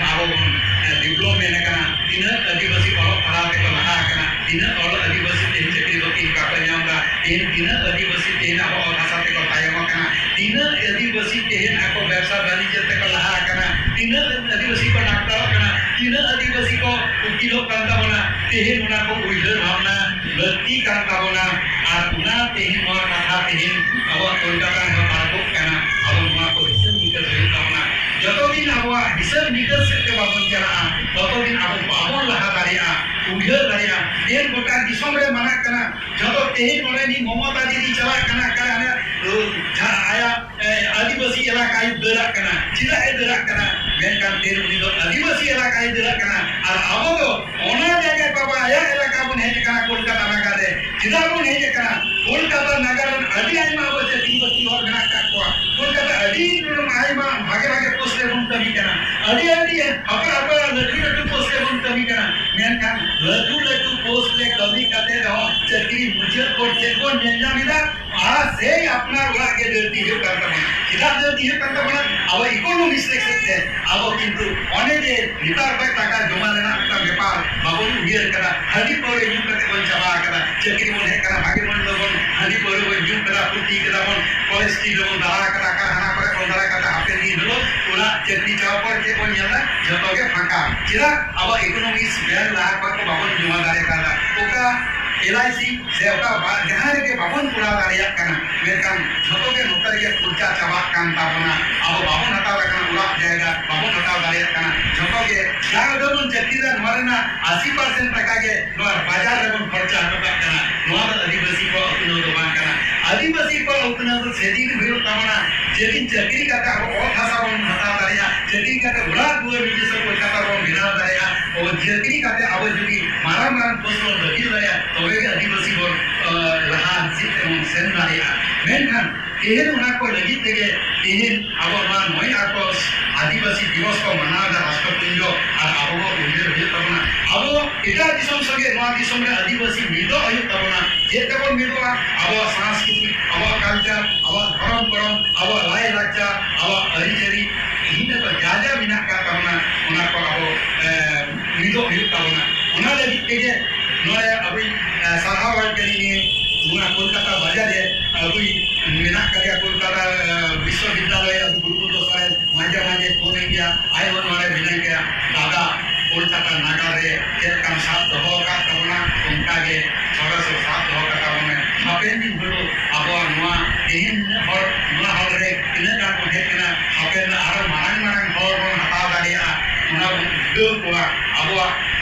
ᱟᱵᱚ ᱵᱚᱱ, ᱮ, development ᱟᱠᱟᱱᱟ, ᱛᱤᱱᱟᱹᱜ ᱟᱹᱫᱤᱵᱟᱹᱥᱤ ᱚᱞᱚᱜ ᱯᱟᱲᱦᱟᱣ ᱛᱮᱠᱚ ᱞᱟᱦᱟ ᱟᱠᱟᱱᱟ, ᱛᱤᱱᱟᱹᱜ ᱚᱞ ᱟᱹᱫᱤᱵᱟᱹᱥᱤ ᱛᱮᱦᱮᱧ ᱪᱟᱹᱠᱨᱤ ᱵᱟᱹᱠᱨᱤ ᱵᱟᱠᱚ ᱧᱟᱢ ᱮᱫᱟ, ᱛᱤᱱᱟᱹᱜ ᱟᱹᱫᱤᱵᱟᱹᱥᱤ ᱛᱮᱦᱮᱧ ᱟᱵᱚ ᱚᱛ ᱦᱟᱥᱟ ᱛᱮᱠᱚ ᱛᱟᱭᱚᱢ ᱟᱠᱟᱱᱟ, ᱛᱤᱱᱟᱹᱜ ᱟᱹᱫᱤᱵᱟᱹᱥᱤ ᱛᱮᱦᱮᱧ ᱟᱠᱚ ᱵᱮᱵᱽᱥᱟ ᱵᱟᱱᱤᱡᱽᱡᱚ ᱛᱮᱠᱚ ᱞᱟᱦᱟ ᱟᱠᱟᱱᱟ, ᱛᱤᱱᱟᱹᱜ ᱟᱹᱫᱤᱵᱟᱹᱥᱤ ᱠᱚ ᱰᱟᱠᱛᱟᱨᱚᱜ ᱠᱟᱱᱟ, ᱛᱤᱱᱟᱹᱜ ᱟᱹᱫᱤᱵᱟᱹᱥᱤ ᱠᱚ ᱩᱠᱤᱞᱚᱜ ᱠᱟᱱ ᱛᱟᱵᱚᱱᱟ᱾ ᱛᱮᱦᱮᱧ ᱚᱱᱟ ᱠᱚ ᱩᱭᱦᱟᱹᱨ ᱵᱷᱟᱵᱽᱱᱟ ᱞᱟᱹᱠᱛᱤ ᱠᱟᱱ ᱛᱟᱵᱚᱱᱟ᱾ ᱟᱨ ᱚᱱᱟ ᱛᱮᱦᱮᱧ ᱱᱚᱣᱟ ᱠᱟᱛᱷᱟ ᱛᱮᱦᱮᱧ ᱟᱵᱚᱣᱟᱜ ᱠᱳᱞᱠᱟᱛᱟ ᱨᱮᱦᱚᱸ ᱯᱟᱨᱚᱢᱚᱜ ᱠᱟᱱᱟ᱾ ᱟᱵᱚ ᱱᱚᱣᱟ ᱠᱚ ᱦᱤᱥᱟᱹᱵ ᱱᱤᱠᱟᱹᱥ ᱦᱩᱭᱩᱜ ᱛᱟᱵᱚᱱᱟ᱾ ᱡᱚᱛᱚ ᱫᱤᱱ ᱟᱵᱚᱣᱟᱜ ᱦᱤᱥᱟᱹᱵ ᱱᱤᱠᱟᱹᱥ ᱥᱮᱫ ᱛᱮ ᱵᱟᱵᱚᱱ ᱪᱟᱞᱟᱜᱼᱟ, ᱛᱚᱛᱚ ᱫᱤᱱ ᱟᱵᱚ ᱵᱟᱵᱚᱱ ᱞᱟᱦᱟ ᱫᱟᱲᱮᱭᱟᱜᱼᱟ, ᱩᱭᱦᱟᱹᱨ ᱫᱟᱲᱮᱭᱟᱜᱼᱟ᱾ ᱛᱮᱦᱮᱧ ᱜᱚᱴᱟ ᱫᱤᱥᱚᱢ ᱨᱮ ᱢᱟᱱᱟᱜ ᱠᱟᱱᱟ, ᱡᱚᱛᱚ ᱛᱮᱦᱮᱧ ᱱᱚᱰᱮ ᱱᱤᱡ ᱢᱚᱢᱚᱛᱟ ᱫᱤᱫᱤ ᱪᱟᱞᱟᱜ ᱠᱟᱱᱟ, ᱚᱠᱟᱨᱮ ᱦᱟᱱᱮ, ᱡᱟᱦᱟᱸ ᱟᱭᱟᱜ, ᱮ, ᱟᱹᱫᱤᱵᱟᱹᱥᱤ ᱮᱞᱟᱠᱟᱭ ᱫᱟᱹᱲᱟᱜ ᱠᱟᱱᱟ᱾ ᱪᱮᱫᱟᱜ ᱮ ᱫᱟᱹᱲᱟᱜ ᱠᱟᱱᱟ? ᱢᱮᱱᱠᱷᱟᱱ ᱛᱮᱦᱮᱧ ᱩᱱᱤ ᱫᱚ ᱟᱹᱫᱤᱵᱟᱹᱥᱤ ᱮᱞᱟᱠᱟᱭ ᱫᱟᱹᱲᱟᱜ ᱠᱟᱱᱟ᱾ ᱟᱨ ᱟᱵᱚ ᱫᱚ ᱚᱱᱟ ᱡᱟᱭᱜᱟ ᱠᱚ ᱟᱵᱚ ᱟᱭᱟᱜ ᱮᱞᱟᱠᱟ ᱵᱚᱱ ᱦᱮᱡ ᱟᱠᱟᱱᱟ, ᱠᱳᱞᱠᱟᱛᱟ ᱱᱟᱜᱟᱨ ᱨᱮ᱾ ᱪᱮᱫᱟᱜ ᱵᱚᱱ ᱦᱮᱡ ᱟᱠᱟᱱᱟ? ᱠᱳᱞᱠᱟᱛᱟ ᱱᱟᱜᱟᱨ ᱨᱮᱱ ᱟᱹᱰᱤ ᱟᱭᱢᱟ ᱟᱵᱚ ᱪᱟᱹᱠᱨᱤ ᱵᱟᱹᱠᱨᱤ ᱦᱚᱲ ᱢᱮᱱᱟᱜ ᱟᱠᱟᱫ ᱠᱚᱣᱟ᱾ ᱠᱳᱞᱠᱟᱛᱟ ᱟᱹᱰᱤ ᱟᱭᱢᱟ ᱵᱷᱟᱜᱮ ᱵᱷᱟᱜᱮ ᱯᱳᱥᱴ ᱨᱮᱵᱚᱱ ᱠᱟᱹᱢᱤ ᱠᱟᱱᱟ, ᱟᱹᱰᱤ ᱟᱹᱰᱤ ᱦᱟᱯᱲᱟᱜ ᱦᱟᱯᱲᱟᱜ ᱞᱟᱹᱴᱩ ᱞᱟᱹᱴᱩ ᱯᱳᱥᱴ ᱨᱮᱵᱚᱱ ᱠᱟᱹᱢᱤ ᱠᱟᱱᱟ᱾ ᱢᱮᱱᱠᱷᱟᱱ ᱞᱟᱹᱴᱩ ᱞᱟᱹᱴᱩ ᱯᱳᱥᱴ ᱨᱮ ᱠᱟᱹᱢᱤ ᱠᱟᱛᱮ ᱨᱮᱦᱚᱸ ᱪᱟᱹᱠᱨᱤ ᱢᱩᱪᱟᱹᱫ ᱯᱚᱨ ᱪᱮᱫ ᱵᱚᱱ ᱧᱮᱞ ᱧᱟᱢ ᱮᱫᱟ? ᱟᱨ ᱥᱮᱭ ᱟᱯᱱᱟᱨ ᱚᱲᱟᱜ ᱜᱮ ᱫᱟᱹᱲ ᱤᱫᱤ ᱦᱩᱭᱩᱜ ᱠᱟᱱ ᱛᱟᱵᱚᱱᱟ᱾ ᱪᱮᱫᱟᱜ ᱫᱟᱹᱲ ᱤᱫᱤ ᱦᱩᱭᱩᱜ ᱠᱟᱱ ᱛᱟᱵᱚᱱᱟ? ᱟᱵᱚ ᱤᱠᱳᱱᱚᱢᱤᱠᱥ ᱥᱮᱫ ᱛᱮ ᱟᱵᱚ ᱠᱤᱱᱛᱩ ᱚᱱᱮ ᱡᱮ ᱱᱮᱛᱟᱨ ᱠᱷᱚᱱ ᱴᱟᱠᱟ ᱡᱚᱢᱟ ᱨᱮᱱᱟᱜ ᱢᱤᱫᱴᱟᱝ ᱵᱮᱯᱟᱨ ᱵᱟᱵᱚᱱ ᱩᱭᱦᱟᱹᱨ ᱠᱟᱫᱟ᱾ ᱦᱟᱺᱰᱤ ᱯᱟᱹᱣᱨᱟᱹ ᱧᱩ ᱠᱟᱛᱮ ᱵᱚᱱ ᱪᱟᱵᱟ ᱟᱠᱟᱫᱟ᱾ ᱪᱟᱹᱠᱨᱤ ᱵᱚᱱ ᱦᱮᱡ ᱠᱟᱱᱟ, ᱵᱷᱟᱜᱮ ᱢᱚᱱᱫᱚ ᱵᱚᱱ ᱦᱟᱺᱰᱤ ᱯᱟᱹᱣᱨᱟᱹ ᱵᱚᱱ ᱧᱩ ᱠᱟᱫᱟ, ᱯᱷᱩᱨᱛᱤ ᱠᱟᱫᱟ ᱵᱚᱱ, ᱠᱚᱞᱮᱡᱽ ᱥᱴᱨᱤᱴ ᱨᱮᱵᱚᱱ ᱫᱟᱬᱟ ᱟᱠᱟᱫᱟ, ᱠᱟᱨᱦᱟᱱᱟ ᱠᱚᱨᱮ ᱵᱚᱱ ᱫᱟᱬᱟ ᱟᱠᱟᱫᱟ᱾ ᱦᱟᱯᱮᱱ ᱫᱤᱱ ᱦᱤᱞᱳᱜ ᱚᱲᱟᱜ ᱪᱟᱹᱠᱨᱤ ᱪᱟᱵᱟ ᱯᱚᱨ ᱪᱮᱫ ᱵᱚᱱ ᱧᱮᱞᱟ? ᱡᱚᱛᱚ ᱜᱮ ᱯᱷᱟᱸᱠᱟ᱾ ᱪᱮᱫᱟᱜ? ᱟᱵᱚ ᱤᱠᱳᱱᱚᱢᱤᱠᱥ ᱵᱮᱝᱠ ᱞᱟᱦᱟ ᱠᱷᱚᱱ ᱠᱚ ᱵᱟᱵᱚᱱ ᱡᱚᱢᱟ ᱫᱟᱲᱮ ᱠᱟᱣᱫᱟ᱾ ᱚᱠᱟ ᱮᱞ ᱟᱭ ᱥᱤ ᱥᱮ ᱚᱠᱟ ᱵᱟ-, ᱡᱟᱦᱟᱸ ᱨᱮᱜᱮ ᱵᱟᱵᱚᱱ ᱠᱚᱨᱟᱣ ᱫᱟᱲᱮᱭᱟᱜ ᱠᱟᱱᱟ, ᱢᱮᱱᱠᱷᱟᱱ ᱡᱷᱚᱛᱚ ᱜᱮ ᱱᱚᱛᱮ ᱨᱮᱜᱮ ᱠᱷᱚᱨᱪᱟ ᱪᱟᱵᱟᱜ ᱠᱟᱱ ᱛᱟᱵᱚᱱᱟ᱾ ᱟᱵᱚ ᱵᱟᱵᱚᱱ ᱦᱟᱛᱟᱣ ᱫᱟᱲᱮᱭᱟᱜ ᱠᱟᱱᱟ, ᱚᱲᱟᱜ ᱡᱟᱭᱜᱟ ᱵᱟᱵᱚᱱ ᱦᱟᱛᱟᱣ ᱫᱟᱲᱮᱭᱟᱜ ᱠᱟᱱᱟ᱾ ᱡᱷᱚᱛᱚ ᱜᱮ ᱡᱟ ᱩᱰᱟᱹᱝ ᱵᱚᱱ ᱪᱟᱹᱠᱨᱤᱭᱮᱫᱟ, ᱱᱚᱣᱟ ᱨᱮᱱᱟᱜ ᱟᱥᱤ ᱯᱟᱨᱥᱮᱱᱴ ᱴᱟᱠᱟ ᱜᱮ ᱱᱚᱣᱟ ᱵᱟᱡᱟᱨ ᱨᱮᱵᱚᱱ ᱠᱷᱚᱨᱪᱟ ᱦᱚᱴᱚ ᱠᱟᱜ ᱠᱟᱱᱟ᱾ ᱱᱚᱣᱟ ᱫᱚ ᱟᱹᱫᱤᱵᱟᱹᱥᱤ ᱠᱚᱣᱟᱜ ᱩᱛᱱᱟᱹᱣ ᱫᱚ ᱵᱟᱝ ᱠᱟᱱᱟ᱾ ᱟᱹᱫᱤᱵᱟᱹᱥᱤ ᱠᱚᱣᱟᱜ ᱩᱛᱱᱟᱹᱣ ᱫᱚ ᱥᱮᱫᱤᱱ ᱦᱩᱭᱩᱜ ᱛᱟᱵᱚᱱᱟ, ᱡᱮᱫᱤᱱ ᱪᱟᱹᱠᱨᱤ ᱠᱟᱛᱮ ᱟᱵᱚ ᱚᱛ ᱦᱟᱥᱟ ᱵᱚᱱ ᱦᱟᱛᱟᱣ ᱫᱟᱲᱮᱭᱟᱜᱼᱟ, ᱪᱟᱹᱠᱨᱤ ᱠᱟᱛᱮ ᱚᱲᱟᱜ ᱫᱩᱣᱟᱹᱨ ᱱᱤᱡᱮᱥᱥᱚ ᱠᱳᱞᱠᱟᱛᱟ ᱵᱚᱱ ᱵᱮᱱᱟᱣ ᱫᱟᱲᱮᱭᱟᱜᱼᱟ᱾ ᱟᱵᱚ ᱪᱟᱹᱠᱨᱤ ᱠᱟᱛᱮ ᱟᱵᱚ ᱡᱩᱫᱤ ᱢᱟᱨᱟᱝ ᱢᱟᱨᱟᱝ ᱯᱳᱥᱴ ᱵᱚᱱ ᱫᱟᱹᱠᱷᱤᱞ ᱫᱟᱲᱮᱭᱟᱜᱼᱟ, ᱛᱚᱵᱮ ᱜᱮ ᱟᱹᱫᱤᱵᱟᱹᱥᱤ ᱵᱚᱱ, ᱟᱸ, ᱞᱟᱦᱟ ᱥᱮᱫ ᱛᱮᱵᱚᱱ ᱥᱮᱱ ᱫᱟᱲᱮᱭᱟᱜᱼᱟ᱾ ᱢᱮᱱᱠᱷᱟᱱ ᱛᱮᱦᱮᱧ ᱚᱱᱟ ᱠᱚ ᱞᱟᱹᱜᱤᱫ ᱛᱮᱜᱮ ᱛᱮᱦᱮᱧ ᱟᱵᱚ ᱱᱚᱣᱟ ᱱᱚᱭ ᱟᱜᱚᱥᱴ ᱟᱹᱫᱤᱵᱟᱹᱥᱤ ᱫᱤᱵᱚᱥ ᱠᱚ ᱢᱟᱱᱟᱣ ᱮᱫᱟ ᱨᱟᱥᱴᱨᱚᱯᱩᱧᱡᱚ, ᱟᱨ ᱟᱵᱚ ᱵᱚ ᱩᱭᱦᱟᱹᱨ ᱦᱩᱭᱩᱜ ᱛᱟᱵᱚᱱᱟ᱾ ᱟᱵᱚ ᱮᱴᱟᱜ ᱫᱤᱥᱚᱢ ᱥᱚᱸᱜᱮ ᱱᱚᱣᱟ ᱫᱤᱥᱚᱢ ᱨᱮ ᱟᱹᱫᱤᱵᱟᱹᱥᱤ ᱢᱤᱫᱚᱜ ᱦᱩᱭᱩᱜ ᱛᱟᱵᱚᱱᱟ᱾ ᱪᱮᱫ ᱛᱮᱵᱚᱱ ᱢᱤᱫᱚᱜᱼᱟ? ᱟᱵᱚᱣᱟᱜ ᱥᱟᱝᱥᱠᱨᱤᱛᱤᱠ, ᱟᱵᱚᱣᱟᱜ ᱠᱟᱞᱪᱟᱨ, ᱟᱵᱚᱣᱟᱜ ᱫᱷᱚᱨᱚᱢ ᱠᱚᱨᱚᱢ, ᱟᱵᱚᱣᱟᱜ ᱞᱟᱭ ᱞᱟᱠᱪᱟᱨ, ᱟᱵᱚᱣᱟᱜ ᱟᱹᱨᱤᱪᱟᱹᱞᱤ, ᱤᱱᱟᱹ ᱠᱚ ᱡᱟ ᱡᱟ ᱢᱮᱱᱟᱜ ᱟᱠᱟᱫ ᱛᱟᱵᱚᱱᱟ, ᱚᱱᱟ ᱠᱚ ᱟᱵᱚ, ᱮ, ᱢᱤᱫᱚᱜ ᱦᱩᱭᱩᱜ ᱛᱟᱵᱚᱱᱟ᱾ ᱚᱱᱟ ᱞᱟᱹᱜᱤᱫ ᱛᱮᱜᱮ ᱱᱚᱰᱮ ᱟᱵᱚᱧ, ᱮ, ᱥᱟᱨᱦᱟᱣ ᱟᱭ ᱠᱟᱹᱱᱟᱹᱧ ᱱᱤᱭᱟᱹ ᱱᱚᱣᱟ ᱠᱚ ᱠᱳᱞᱠᱟᱛᱟ ᱵᱟᱡᱟᱨ ᱨᱮ ᱟᱵᱚᱭᱤᱡ ᱢᱮᱱᱟᱜ ᱠᱟᱫᱮᱭᱟ, ᱠᱳᱞᱠᱟᱛᱟ, ᱟᱸ, ᱵᱤᱥᱥᱚᱵᱤᱫᱽᱫᱟᱞᱚᱭ ᱟᱵᱚ ᱜᱩᱨᱩ ᱵᱚᱱᱫᱚ ᱥᱚᱨᱮᱱ, ᱢᱟᱡᱷᱮ ᱢᱟᱡᱷᱮ ᱯᱷᱳᱱ ᱟᱹᱧ ᱜᱮᱭᱟ, ᱟᱡ ᱦᱚᱸ ᱱᱚᱰᱮ ᱢᱮᱱᱟᱭ ᱜᱮᱭᱟ, ᱫᱟᱫᱟ, ᱠᱳᱞᱠᱟᱛᱟ ᱱᱟᱜᱟᱨ ᱨᱮ ᱪᱮᱫ ᱞᱮᱠᱟᱢ ᱥᱟᱵ ᱫᱚᱦᱚ ᱟᱠᱟᱫ ᱛᱟᱵᱚᱱᱟ, ᱚᱱᱠᱟ ᱜᱮ ᱥᱚᱨᱮᱥ ᱦᱚᱸ ᱥᱟᱵ ᱫᱚᱦᱚ ᱠᱟᱛᱟ ᱵᱚᱱ ᱢᱮ᱾ ᱦᱟᱯᱮᱱ ᱫᱤᱱ ᱦᱤᱞᱳᱜ ᱟᱵᱚᱣᱟᱜ ᱱᱚᱣᱟ ᱛᱮᱦᱮᱧ ᱦᱚᱲ, ᱱᱚᱣᱟ ᱦᱚᱲ ᱨᱮ ᱛᱤᱱᱟᱹᱜ ᱜᱟᱱ ᱠᱚ ᱦᱮᱡ ᱮᱱᱟ, ᱦᱟᱯᱮᱱ ᱟᱨᱚ ᱢᱟᱨᱟᱝ ᱢᱟᱨᱟᱝ ᱦᱚᱲ ᱵᱚᱱ ᱦᱟᱛᱟᱣ ᱫᱟᱲᱮᱭᱟᱜᱼᱟ, ᱚᱱᱟ ᱵᱚᱱ ᱩᱫᱽᱜᱟᱹᱣ ᱠᱚᱣᱟ᱾ ᱟᱵᱚᱣᱟᱜ,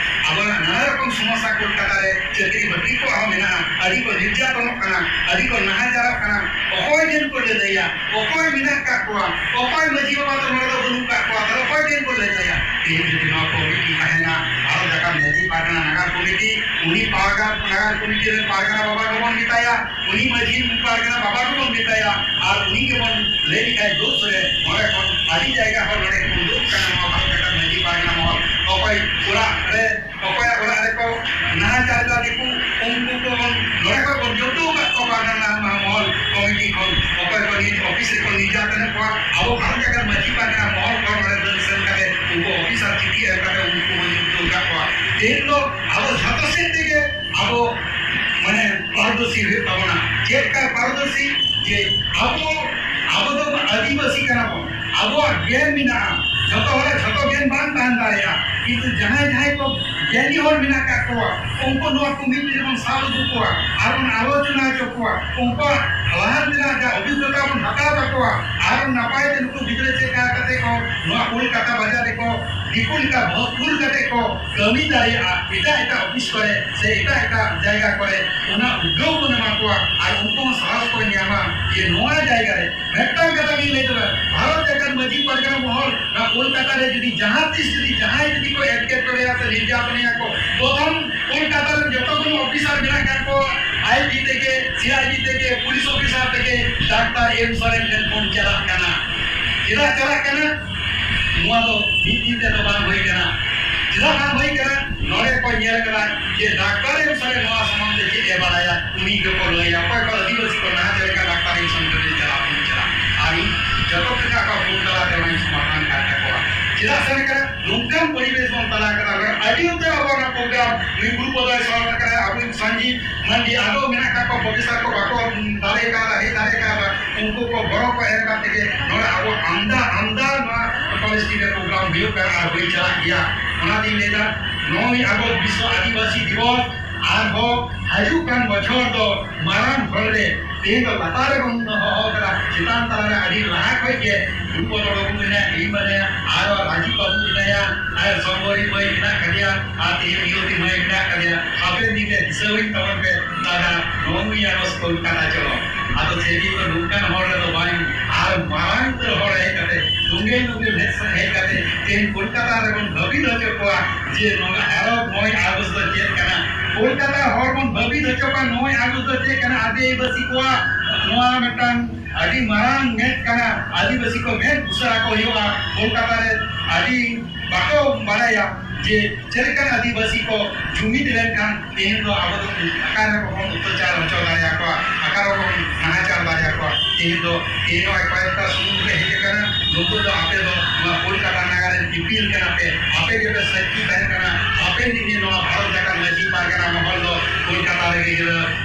ᱟᱵᱚᱣᱟᱜ ᱱᱟᱱᱟ ᱨᱚᱠᱚᱢ ᱥᱚᱢᱚᱥᱥᱟ ᱠᱳᱞᱠᱟᱛᱟ ᱨᱮ ᱪᱟᱹᱠᱨᱤ ᱵᱟᱹᱠᱨᱤ ᱠᱚᱣᱟᱜ ᱦᱚᱸ ᱢᱮᱱᱟᱜᱼᱟ, ᱟᱹᱰᱤ ᱠᱚ ᱱᱤᱨᱡᱟᱛᱚᱱᱚᱜ ᱠᱟᱱᱟ, ᱟᱹᱰᱤ ᱠᱚ ᱱᱟᱦᱟᱪᱟᱨᱚᱜ ᱠᱟᱱᱟ᱾ ᱚᱠᱚᱭ ᱴᱷᱮᱱ ᱠᱚ ᱞᱟᱹᱞᱟᱹᱭᱟ? ᱚᱠᱚᱭ ᱢᱮᱱᱟᱜ ᱠᱟᱜ ᱠᱚᱣᱟ? ᱚᱠᱚᱭ ᱢᱟᱹᱡᱷᱤ ᱵᱟᱵᱟ ᱫᱚ ᱱᱚᱰᱮ ᱫᱚ ᱵᱟᱹᱱᱩᱜ ᱠᱟᱜ ᱠᱚᱣᱟ? ᱛᱟᱦᱞᱮ ᱚᱠᱚᱭ ᱴᱷᱮᱱ ᱠᱚ ᱞᱟᱹᱞᱟᱹᱭᱟ? ᱛᱮᱦᱮᱧ ᱡᱩᱫᱤ ᱱᱚᱣᱟ ᱠᱚᱢᱤᱴᱤ ᱛᱟᱦᱮᱱᱟ, ᱵᱷᱟᱨᱚᱛ ᱡᱟᱠᱟᱛ ᱢᱟᱹᱡᱷᱤ ᱯᱟᱨᱜᱟᱱᱟ ᱱᱟᱜᱟᱨ ᱠᱚᱢᱤᱴᱤ, ᱩᱱᱤ ᱯᱟᱨᱜᱟᱱᱟ, ᱱᱟᱜᱟᱨ ᱠᱚᱢᱤᱴᱤ ᱨᱮᱱ ᱯᱟᱨᱜᱟᱱᱟ ᱵᱟᱵᱟ ᱜᱮᱵᱚᱱ ᱢᱮᱛᱟᱭᱟ, ᱩᱱᱤ ᱢᱟᱹᱡᱷᱤ ᱯᱟᱨᱜᱟᱱᱟ ᱵᱟᱵᱟ ᱜᱮᱵᱚᱱ ᱢᱮᱛᱟᱭᱟ, ᱟᱨ ᱩᱱᱤ ᱜᱮᱵᱚᱱ ᱞᱟᱹᱭ ᱞᱮᱠᱷᱟᱡ ᱫᱳᱥ ᱨᱮ ᱱᱚᱰᱮ ᱠᱷᱚᱱ ᱟᱹᱰᱤ ᱡᱟᱭᱜᱟ ᱦᱚᱲ ᱱᱚᱰᱮ ᱠᱚ ᱩᱰᱩᱠ ᱠᱟᱱᱟ᱾ ᱱᱚᱣᱟ ᱵᱷᱟᱨᱚᱛ ᱡᱟᱠᱟᱛ ᱢᱟᱹᱡᱷᱤ ᱯᱟᱨᱜᱟᱱᱟ ᱢᱚᱦᱚᱞ ᱚᱠᱚᱭ ᱚᱲᱟᱜ ᱨᱮ ᱚᱠᱚᱭᱟᱜ ᱚᱲᱟᱜ ᱨᱮᱠᱚ ᱱᱟᱦᱟᱪᱟᱨ ᱮᱫᱟ ᱫᱤᱠᱩ, ᱩᱱᱠᱩ ᱠᱚᱵᱚᱱ ᱱᱚᱰᱮ ᱠᱷᱚᱱ ᱵᱚᱱ ᱡᱩᱴᱩ ᱟᱠᱟᱫ ᱠᱚᱣᱟ ᱯᱟᱨᱜᱟᱱᱟ ᱢᱚᱦᱚᱞ ᱠᱚᱢᱤᱴᱤ ᱠᱷᱚᱱ, ᱚᱠᱚᱭ ᱠᱚ ᱱᱤᱛ ᱚᱯᱷᱤᱥ ᱨᱮᱠᱚ ᱱᱤᱨᱡᱟᱛᱚᱱᱮᱫ ᱠᱚᱣᱟ, ᱟᱵᱚ ᱵᱷᱟᱨᱚᱛ ᱡᱟᱠᱟᱛ ᱢᱟᱹᱡᱷᱤ ᱯᱟᱨᱜᱟᱱᱟ ᱢᱚᱦᱚᱞ ᱠᱷᱚᱱ ᱱᱚᱰᱮ ᱫᱟᱹᱲ ᱥᱮᱱ ᱠᱟᱛᱮ ᱩᱱᱠᱩ ᱚᱯᱷᱤᱥᱟᱨ ᱪᱤᱴᱷᱤ ᱮᱢ ᱠᱟᱛᱮ ᱩᱱᱠᱩ ᱵᱚᱱ ᱡᱩᱴᱩ ᱟᱠᱟᱫ ᱠᱚᱣᱟ᱾ ᱛᱮᱦᱮᱧ ᱫᱚ ᱟᱵᱚ ᱡᱷᱚᱛᱚ ᱥᱮᱫ ᱛᱮᱜᱮ ᱟᱵᱚ ᱢᱟᱱᱮ ᱯᱟᱨᱫᱚᱨᱥᱤ ᱦᱩᱭᱩᱜ ᱛᱟᱵᱚᱱᱟ᱾ ᱪᱮᱫ ᱞᱮᱠᱟ ᱯᱟᱨᱫᱚᱨᱥᱤ? ᱡᱮ ᱟᱵᱚ, ᱟᱵᱚ ᱫᱚ ᱟᱹᱫᱤᱵᱟᱹᱥᱤ ᱠᱟᱱᱟ ᱵᱚᱱ, ᱟᱵᱚᱣᱟᱜ ᱜᱮᱭᱟᱱ ᱢᱮᱱᱟᱜᱼᱟ, ᱡᱷᱚᱛᱚ ᱦᱚᱲᱟᱜ ᱡᱷᱚᱛᱚ ᱜᱮᱭᱟᱱ ᱵᱟᱝ ᱛᱟᱦᱮᱱ ᱫᱟᱲᱮᱭᱟᱜᱼᱟ, ᱠᱤᱱᱛᱩ ᱡᱟᱦᱟᱸᱭ ᱡᱟᱦᱟᱸᱭ ᱠᱚ ᱜᱮᱭᱟᱱᱤ ᱦᱚᱲ ᱢᱮᱱᱟᱜ ᱠᱟᱜ ᱠᱚᱣᱟ, ᱩᱱᱠᱩ ᱱᱚᱣᱟ ᱠᱚᱢᱤᱴᱤ ᱨᱮᱵᱚᱱ ᱥᱟᱵ ᱟᱹᱜᱩ ᱠᱚᱣᱟ ᱟᱨ ᱵᱚᱱ ᱟᱞᱳᱪᱚᱱᱟ ᱦᱚᱪᱚ ᱠᱚᱣᱟ, ᱩᱱᱠᱩᱣᱟᱜ ᱞᱟᱦᱟᱱᱛᱤ ᱨᱮᱱᱟᱜ ᱡᱟᱦᱟᱸ ᱚᱵᱷᱤᱜᱽᱜᱚᱛᱟ ᱵᱚᱱ ᱦᱟᱛᱟᱣ ᱛᱟᱠᱚᱣᱟ ᱟᱨ ᱱᱟᱯᱟᱭ ᱛᱮ ᱱᱩᱠᱩ ᱜᱤᱫᱽᱨᱟᱹ ᱪᱮᱫ ᱞᱮᱠᱟ ᱠᱟᱛᱮ ᱠᱚ ᱱᱚᱣᱟ ᱠᱳᱞᱠᱟᱛᱟ ᱵᱟᱡᱟᱨ ᱨᱮᱠᱚ ᱫᱤᱠᱩ ᱞᱮᱠᱟ ᱵᱷᱚᱨᱯᱩᱨ ᱠᱟᱛᱮ ᱠᱚ ᱠᱟᱹᱢᱤ ᱫᱟᱲᱮᱭᱟᱜᱼᱟ ᱮᱴᱟᱜ ᱮᱴᱟᱜ ᱚᱯᱷᱤᱥ ᱠᱚᱨᱮ ᱥᱮ ᱮᱴᱟᱜ ᱮᱴᱟᱜ ᱡᱟᱭᱜᱟ ᱠᱚᱨᱮ, ᱚᱱᱟ ᱩᱫᱽᱜᱟᱹᱣ ᱵᱚᱱ ᱮᱢᱟ ᱠᱚᱣᱟ ᱟᱨ ᱩᱱᱠᱩ ᱦᱚᱸ ᱥᱟᱦᱚᱥ ᱠᱚ ᱧᱟᱢᱟ ᱡᱮ ᱱᱚᱣᱟ ᱡᱟᱭᱜᱟ ᱨᱮ ᱢᱤᱫᱴᱟᱝ ᱠᱟᱛᱷᱟ ᱜᱤᱧ ᱞᱟᱹᱭ ᱛᱚᱨᱟ, ᱵᱷᱟᱨᱚᱛ ᱡᱟᱠᱟᱛ ᱢᱟᱹᱡᱷᱤ ᱯᱟᱨᱜᱟᱱᱟ ᱢᱚᱦᱚᱞ ᱱᱚᱣᱟ ᱠᱳᱞᱠᱟᱛᱟ ᱨᱮ ᱡᱩᱫᱤ ᱡᱟᱦᱟᱸ ᱛᱤᱥ ᱡᱩᱫᱤ ᱡᱟᱦᱟᱸᱭ ᱡᱩᱫᱤ ᱠᱚ ᱮᱴᱠᱮᱴᱚᱬᱮᱭᱟ ᱥᱮ ᱱᱤᱨᱡᱟᱛᱚᱱᱮᱭᱟ ᱠᱚ, ᱯᱨᱚᱛᱷᱚᱢ ᱠᱳᱞᱠᱟᱛᱟ ᱨᱮ ᱡᱚᱛᱚ ᱠᱷᱚᱱ ᱚᱯᱷᱤᱥᱟᱨ ᱢᱮᱱᱟᱜ ᱠᱟᱜ ᱠᱚᱣᱟ, ᱟᱭ ᱡᱤ ᱛᱷᱮᱠᱮ, ᱥᱤ ᱟᱭ ᱡᱤ ᱛᱷᱮᱠᱮ, ᱯᱩᱞᱤᱥ ᱚᱯᱷᱤᱥᱟᱨ ᱛᱷᱮᱠᱮ, ᱰᱟᱠᱛᱟᱨ ᱮᱢ ᱥᱚᱨᱮᱱ ᱴᱷᱮᱱ ᱯᱷᱳᱱ ᱪᱟᱞᱟᱜ ᱠᱟᱱᱟ᱾ ᱪᱮᱫᱟᱜ ᱪᱟᱞᱟᱜ ᱠᱟᱱᱟ? ᱱᱚᱣᱟ ᱫᱚ ᱢᱤᱫ ᱫᱤᱱ ᱛᱮᱫᱚ ᱵᱟᱝ ᱦᱩᱭ ᱠᱟᱱᱟ᱾ ᱪᱮᱫᱟᱜ ᱵᱟᱝ ᱦᱩᱭ ᱠᱟᱱᱟ? ᱱᱚᱰᱮ ᱠᱚ ᱧᱮᱞ ᱠᱟᱫᱟ ᱡᱮ ᱰᱟᱠᱛᱟᱨ ᱮᱢ ᱥᱚᱨᱮᱱ ᱱᱚᱣᱟ ᱥᱚᱢᱵᱚᱱᱫᱷᱮ ᱪᱮᱫ ᱮ ᱵᱟᱲᱟᱭᱟ, ᱩᱱᱤ ᱜᱮᱠᱚ ᱞᱟᱹᱭᱟ᱾ ᱚᱠᱚᱭ ᱠᱚ ᱟᱹᱫᱤᱵᱟᱹᱥᱤ ᱠᱚ ᱱᱟᱦᱟᱪᱟᱨ ᱠᱟᱱᱟ, ᱰᱟᱠᱛᱟᱨ ᱮᱢ ᱥᱚᱨᱮᱱ ᱴᱷᱮᱱ ᱪᱟᱞᱟᱜ, ᱩᱱᱤ ᱪᱟᱞᱟᱜ᱾ ᱟᱨ ᱤᱧ ᱡᱚᱛᱚ ᱠᱚ ᱢᱮᱛᱟ ᱠᱚᱣᱟ, ᱯᱷᱳᱱ ᱛᱟᱞᱟᱛᱮ ᱚᱱᱟᱧ ᱥᱚᱢᱟᱫᱷᱟᱱ ᱠᱟᱱ ᱛᱟᱠᱚᱣᱟ᱾ ᱪᱮᱫᱟᱜ ᱥᱮ ᱠᱟᱱᱟ? ᱱᱚᱝᱠᱟᱱ ᱯᱚᱨᱤᱵᱮᱥ ᱵᱚᱱ ᱛᱟᱞᱟ ᱠᱟᱱᱟ᱾ ᱟᱹᱰᱤ ᱩᱛᱟᱹᱨ ᱟᱵᱚ ᱚᱱᱟ ᱯᱨᱳᱜᱨᱟᱢ, ᱱᱩᱭ ᱜᱩᱨᱩ ᱯᱚᱫᱚᱭ ᱥᱚᱦᱚᱨ ᱠᱟᱱᱟ, ᱟᱵᱚᱭ ᱥᱟᱸᱡᱤ ᱢᱟᱱᱡᱤ ᱟᱨᱚ ᱢᱮᱱᱟᱜ ᱠᱟᱜ ᱠᱚᱣᱟ, ᱯᱨᱚᱯᱷᱮᱥᱚᱨ ᱠᱚ ᱵᱟᱠᱚ ᱫᱟᱲᱮ ᱠᱟᱣᱫᱟ, ᱦᱮᱡ ᱫᱟᱲᱮ ᱠᱟᱣᱫᱟ, ᱩᱱᱠᱩ ᱠᱚ ᱜᱚᱲᱚ ᱠᱚ ᱮᱢ ᱠᱟᱛᱮ ᱜᱮ ᱱᱚᱰᱮ ᱟᱵᱚ ᱟᱢᱫᱟ ᱟᱢᱫᱟ ᱱᱚᱣᱟ ᱠᱚᱞᱮᱡᱽ ᱨᱮ ᱯᱨᱳᱜᱨᱟᱢ ᱦᱩᱭᱩᱜ ᱠᱟᱱᱟ ᱟᱨ ᱦᱩᱭ ᱪᱟᱞᱟᱜ ᱜᱮᱭᱟ᱾ ᱚᱱᱟᱛᱤᱧ ᱞᱟᱹᱭᱫᱟ, ᱱᱚᱜᱼᱚᱭ ᱟᱵᱚ ᱵᱤᱥᱥᱚ ᱟᱹᱫᱤᱵᱟᱹᱥᱤ ᱫᱤᱵᱚᱥ ᱟᱨᱦᱚᱸ ᱦᱤᱡᱩᱜ ᱠᱟᱱ ᱵᱚᱪᱷᱚᱨ ᱫᱚ ᱢᱟᱨᱟᱝ ᱦᱚᱲ ᱨᱮ ᱛᱮᱦᱮᱧ ᱫᱚ ᱞᱟᱛᱟᱨ ᱨᱮᱵᱚᱱ ᱦᱚᱦᱚ ᱠᱟᱫᱟ, ᱪᱮᱛᱟᱱ ᱛᱟᱞᱟ ᱨᱮ ᱟᱹᱰᱤ ᱞᱟᱦᱟ ᱠᱷᱚᱡ ᱜᱮ ᱨᱩᱯᱚᱫᱚᱱ ᱵᱟᱹᱵᱩ ᱢᱮᱱᱟᱭᱟ, ᱤᱧ ᱢᱮᱱᱟᱭᱟ, ᱟᱨ ᱨᱟᱡᱤᱵ ᱵᱟᱹᱵᱩ ᱢᱮᱱᱟᱭᱟ, ᱟᱨ ᱥᱚᱢᱵᱚᱨᱤ ᱢᱟᱹᱭ ᱢᱮᱱᱟᱜ ᱠᱟᱫᱮᱭᱟ, ᱟᱨ ᱛᱮᱦᱮᱧ ᱢᱤᱭᱚᱛᱤ ᱢᱟᱹᱭ ᱢᱮᱱᱟᱜ ᱠᱟᱫᱮᱭᱟ᱾ ᱦᱟᱯᱮᱱ ᱫᱤᱱ ᱨᱮ ᱫᱤᱥᱟᱹᱣᱟᱹᱧ ᱛᱟᱵᱚᱱ ᱯᱮ, ᱫᱟᱫᱟ, ᱱᱚᱜᱼᱚᱭ ᱟᱨᱚ ᱠᱳᱞᱠᱟᱛᱟ ᱪᱚᱞᱚ᱾ ᱟᱫᱚ ᱥᱮᱫᱤᱱ ᱫᱚ ᱱᱚᱝᱠᱟᱱ ᱦᱚᱲ ᱨᱮᱫᱚ ᱵᱟᱝ, ᱟᱨ ᱢᱟᱨᱟᱝ ᱩᱛᱟᱹᱨ ᱦᱚᱲ ᱦᱮᱡ ᱠᱟᱛᱮ, ᱱᱚᱝᱜᱮ ᱱᱚᱝᱜᱮ ᱢᱮᱫ ᱥᱮᱫ ᱦᱮᱡ ᱠᱟᱛᱮ, ᱛᱮᱦᱮᱧ ᱠᱳᱞᱠᱟᱛᱟ ᱨᱮᱵᱚᱱ ᱵᱷᱟᱹᱵᱤᱛ ᱦᱚᱪᱚ ᱠᱚᱣᱟ ᱡᱮ ᱱᱚᱣᱟ ᱟᱨᱚ ᱱᱚᱭ ᱟᱜᱚᱥᱴ ᱫᱚ ᱪᱮᱫ ᱠᱟᱱᱟ᱾ ᱠᱳᱞᱠᱟᱛᱟ ᱦᱚᱲ ᱵᱚᱱ ᱵᱷᱟᱹᱵᱤᱛ ᱦᱚᱪᱚ ᱠᱚᱣᱟ ᱱᱚᱭ ᱟᱜᱚᱥᱴ ᱫᱚ ᱪᱮᱫ ᱠᱟᱱᱟ, ᱟᱹᱫᱤᱵᱟᱹᱥᱤ ᱠᱚᱣᱟᱜ ᱱᱚᱣᱟ ᱢᱤᱫᱴᱟᱝ ᱟᱹᱰᱤ ᱢᱟᱨᱟᱝ ᱢᱮᱫ ᱠᱟᱱᱟ, ᱟᱹᱫᱤᱵᱟᱹᱥᱤ ᱠᱚ ᱢᱮᱫ ᱩᱥᱟᱹᱨᱟ ᱠᱚ ᱦᱩᱭᱩᱜᱼᱟ᱾ ᱠᱳᱞᱠᱟᱛᱟ ᱨᱮ ᱟᱹᱰᱤ ᱵᱟᱠᱚ ᱵᱟᱲᱟᱭᱟ ᱡᱮ ᱪᱮᱫ ᱞᱮᱠᱟᱱ ᱟᱹᱫᱤᱵᱟᱹᱥᱤ ᱠᱚ ᱡᱩᱢᱤᱫ ᱞᱮᱱᱠᱷᱟᱱ ᱛᱮᱦᱮᱧ ᱫᱚ ᱟᱵᱚ ᱫᱚ ᱚᱠᱟ ᱨᱮ ᱵᱟᱵᱚᱱ ᱚᱛᱛᱟᱪᱟᱨ ᱦᱚᱪᱚ ᱫᱟᱲᱮᱭᱟᱠᱚᱣᱟ, ᱚᱠᱟ ᱨᱮ ᱵᱟᱵᱚᱱ ᱱᱟᱦᱟᱪᱟᱨ ᱫᱟᱲᱮᱭᱟᱠᱚᱣᱟ᱾ ᱛᱮᱦᱮᱧ ᱫᱚ, ᱛᱮᱦᱮᱧ ᱱᱚᱜᱼᱚᱭ ᱠᱚᱭᱮᱠᱴᱟ ᱥᱩᱢᱩᱝ ᱯᱮ ᱦᱮᱡ ᱟᱠᱟᱱᱟ, ᱱᱩᱠᱩ ᱫᱚ ᱟᱯᱮ ᱫᱚ ᱱᱚᱣᱟ ᱠᱳᱞᱠᱟᱛᱟ ᱱᱟᱜᱟᱨ ᱨᱮᱱ ᱤᱯᱤᱞ ᱠᱟᱱᱟ ᱯᱮ, ᱟᱯᱮ ᱜᱮᱯᱮ ᱥᱟᱹᱠᱷᱤ ᱛᱟᱦᱮᱱ ᱠᱟᱱᱟ᱾ ᱦᱟᱯᱮᱱ ᱫᱤᱱ ᱨᱮ ᱱᱚᱣᱟ ᱵᱷᱟᱨᱚᱛ ᱡᱟᱠᱟᱛ ᱢᱟᱹᱡᱷᱤ ᱯᱟᱨᱜᱟᱱᱟ ᱢᱚᱦᱚᱞ ᱫᱚ ᱠᱳᱞᱠᱟᱛᱟ ᱨᱮᱜᱮ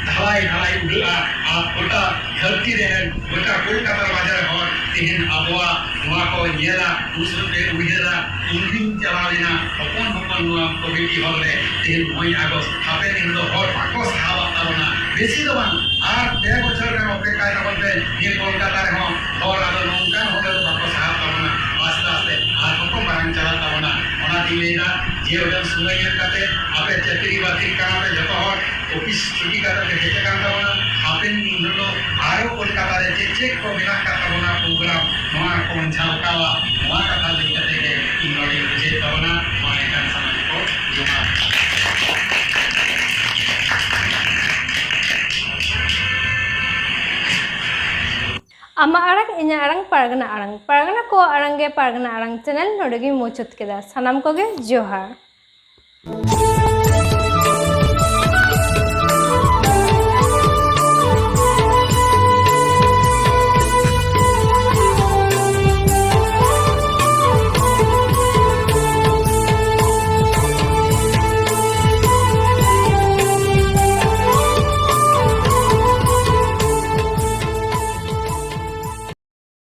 ᱰᱷᱟᱞᱟᱭ ᱰᱷᱟᱞᱟᱭ ᱩᱰᱟᱹᱜᱼᱟ ᱟᱨ ᱜᱚᱴᱟ ᱫᱷᱟᱹᱨᱛᱤ ᱨᱮᱱ, ᱜᱚᱴᱟ ᱠᱳᱞᱠᱟᱛᱟ ᱵᱟᱡᱟᱨ ᱦᱚᱲ ᱛᱮᱦᱮᱧ ᱟᱵᱚᱣᱟᱜ ᱱᱚᱣᱟ ᱠᱚ ᱧᱮᱞᱟ, ᱩᱱ ᱥᱚᱢᱚᱭ ᱯᱮ ᱩᱭᱦᱟᱹᱨᱟ, ᱩᱱᱫᱤᱱ ᱪᱟᱞᱟᱣ ᱞᱮᱱᱟ ᱦᱚᱯᱚᱱ ᱦᱚᱯᱚᱱ ᱱᱚᱣᱟ ᱠᱚᱢᱤᱴᱤ ᱦᱚᱞ ᱨᱮ, ᱛᱮᱦᱮᱧ ᱱᱚᱭ ᱟᱜᱚᱥᱴ, ᱦᱟᱯᱮᱱ ᱫᱤᱱ ᱫᱚ ᱦᱚᱲ ᱵᱟᱠᱚ ᱥᱟᱦᱟᱣᱟᱜ ᱛᱟᱵᱚᱱᱟ, ᱵᱮᱥᱤ ᱫᱚ ᱵᱟᱝ, ᱟᱨ ᱯᱮ ᱵᱚᱪᱷᱚᱨ ᱜᱟᱱ ᱚᱯᱮᱠᱠᱷᱟᱭ ᱛᱟᱵᱚᱱ ᱯᱮ, ᱱᱤᱭᱟᱹ ᱠᱳᱞᱠᱟᱛᱟ ᱨᱮᱦᱚᱸ ᱦᱚᱲ ᱟᱫᱚ ᱱᱚᱝᱠᱟᱱ ᱦᱚᱲ ᱫᱚ ᱵᱟᱠᱚ ᱥᱟᱦᱟᱣ ᱛᱟᱵᱚᱱᱟ, ᱟᱥᱛᱮ ᱟᱥᱛᱮ ᱟᱨᱦᱚᱸ ᱠᱚ ᱢᱟᱨᱟᱝ ᱪᱟᱞᱟᱜ ᱛᱟᱵᱚᱱᱟ᱾ ᱚᱱᱟᱛᱤᱧ ᱞᱟᱹᱭᱫᱟ, ᱡᱮ ᱩᱰᱟᱹᱝ ᱥᱚᱢᱚᱭ ᱮᱢ ᱠᱟᱛᱮ ᱟᱯᱮ ᱪᱟᱹᱠᱨᱤ ᱵᱟᱹᱠᱨᱤ ᱠᱟᱱᱟ ᱯᱮ ᱡᱚᱛᱚ ᱦᱚᱲ, ᱚᱯᱷᱤᱥ ᱪᱷᱩᱴᱤ ᱠᱟᱛᱮ ᱯᱮ ᱦᱮᱡ ᱟᱠᱟᱱ ᱛᱟᱵᱚᱱᱟ᱾ ᱦᱟᱯᱮᱱ ᱫᱤᱱ ᱦᱤᱞᱳᱜ ᱟᱨᱚ ᱠᱳᱞᱠᱟᱛᱟ ᱨᱮ ᱪᱮᱫ ᱪᱮᱫ ᱠᱚ ᱢᱮᱱᱟᱜ ᱟᱠᱟᱫ ᱛᱟᱵᱚᱱᱟ ᱯᱨᱳᱜᱨᱟᱢ, ᱱᱚᱣᱟ ᱠᱚᱵᱚᱱ ᱡᱷᱟᱞᱠᱟᱣᱟ᱾ ᱱᱚᱣᱟ ᱠᱟᱛᱷᱟ ᱞᱟᱹᱭ ᱠᱟᱛᱮ ᱜᱮ ᱤᱧ ᱱᱚᱰᱮᱧ ᱢᱩᱪᱟᱹᱫ ᱛᱟᱵᱚᱱᱟ᱾ ᱢᱟ ᱮᱱᱠᱷᱟᱱ ᱥᱟᱱᱟᱢ ᱠᱚ ᱡᱚᱦᱟᱨ᱾ ᱟᱢᱟᱜ ᱟᱲᱟᱝ, ᱤᱧᱟᱹᱜ ᱟᱲᱟᱝ, ᱯᱟᱨᱜᱟᱱᱟ ᱟᱲᱟᱝ᱾ ᱯᱟᱨᱜᱟᱱᱟ ᱠᱚᱣᱟᱜ ᱟᱲᱟᱝ ᱜᱮ ᱯᱟᱨᱜᱟᱱᱟ ᱟᱲᱟᱝ ᱪᱮᱱᱮᱞ ᱱᱚᱰᱮ ᱜᱮᱧ ᱢᱩᱪᱟᱹᱫ ᱠᱮᱫᱟ᱾ ᱥᱟᱱᱟᱢ ᱠᱚᱜᱮ ᱡᱚᱦᱟᱨ᱾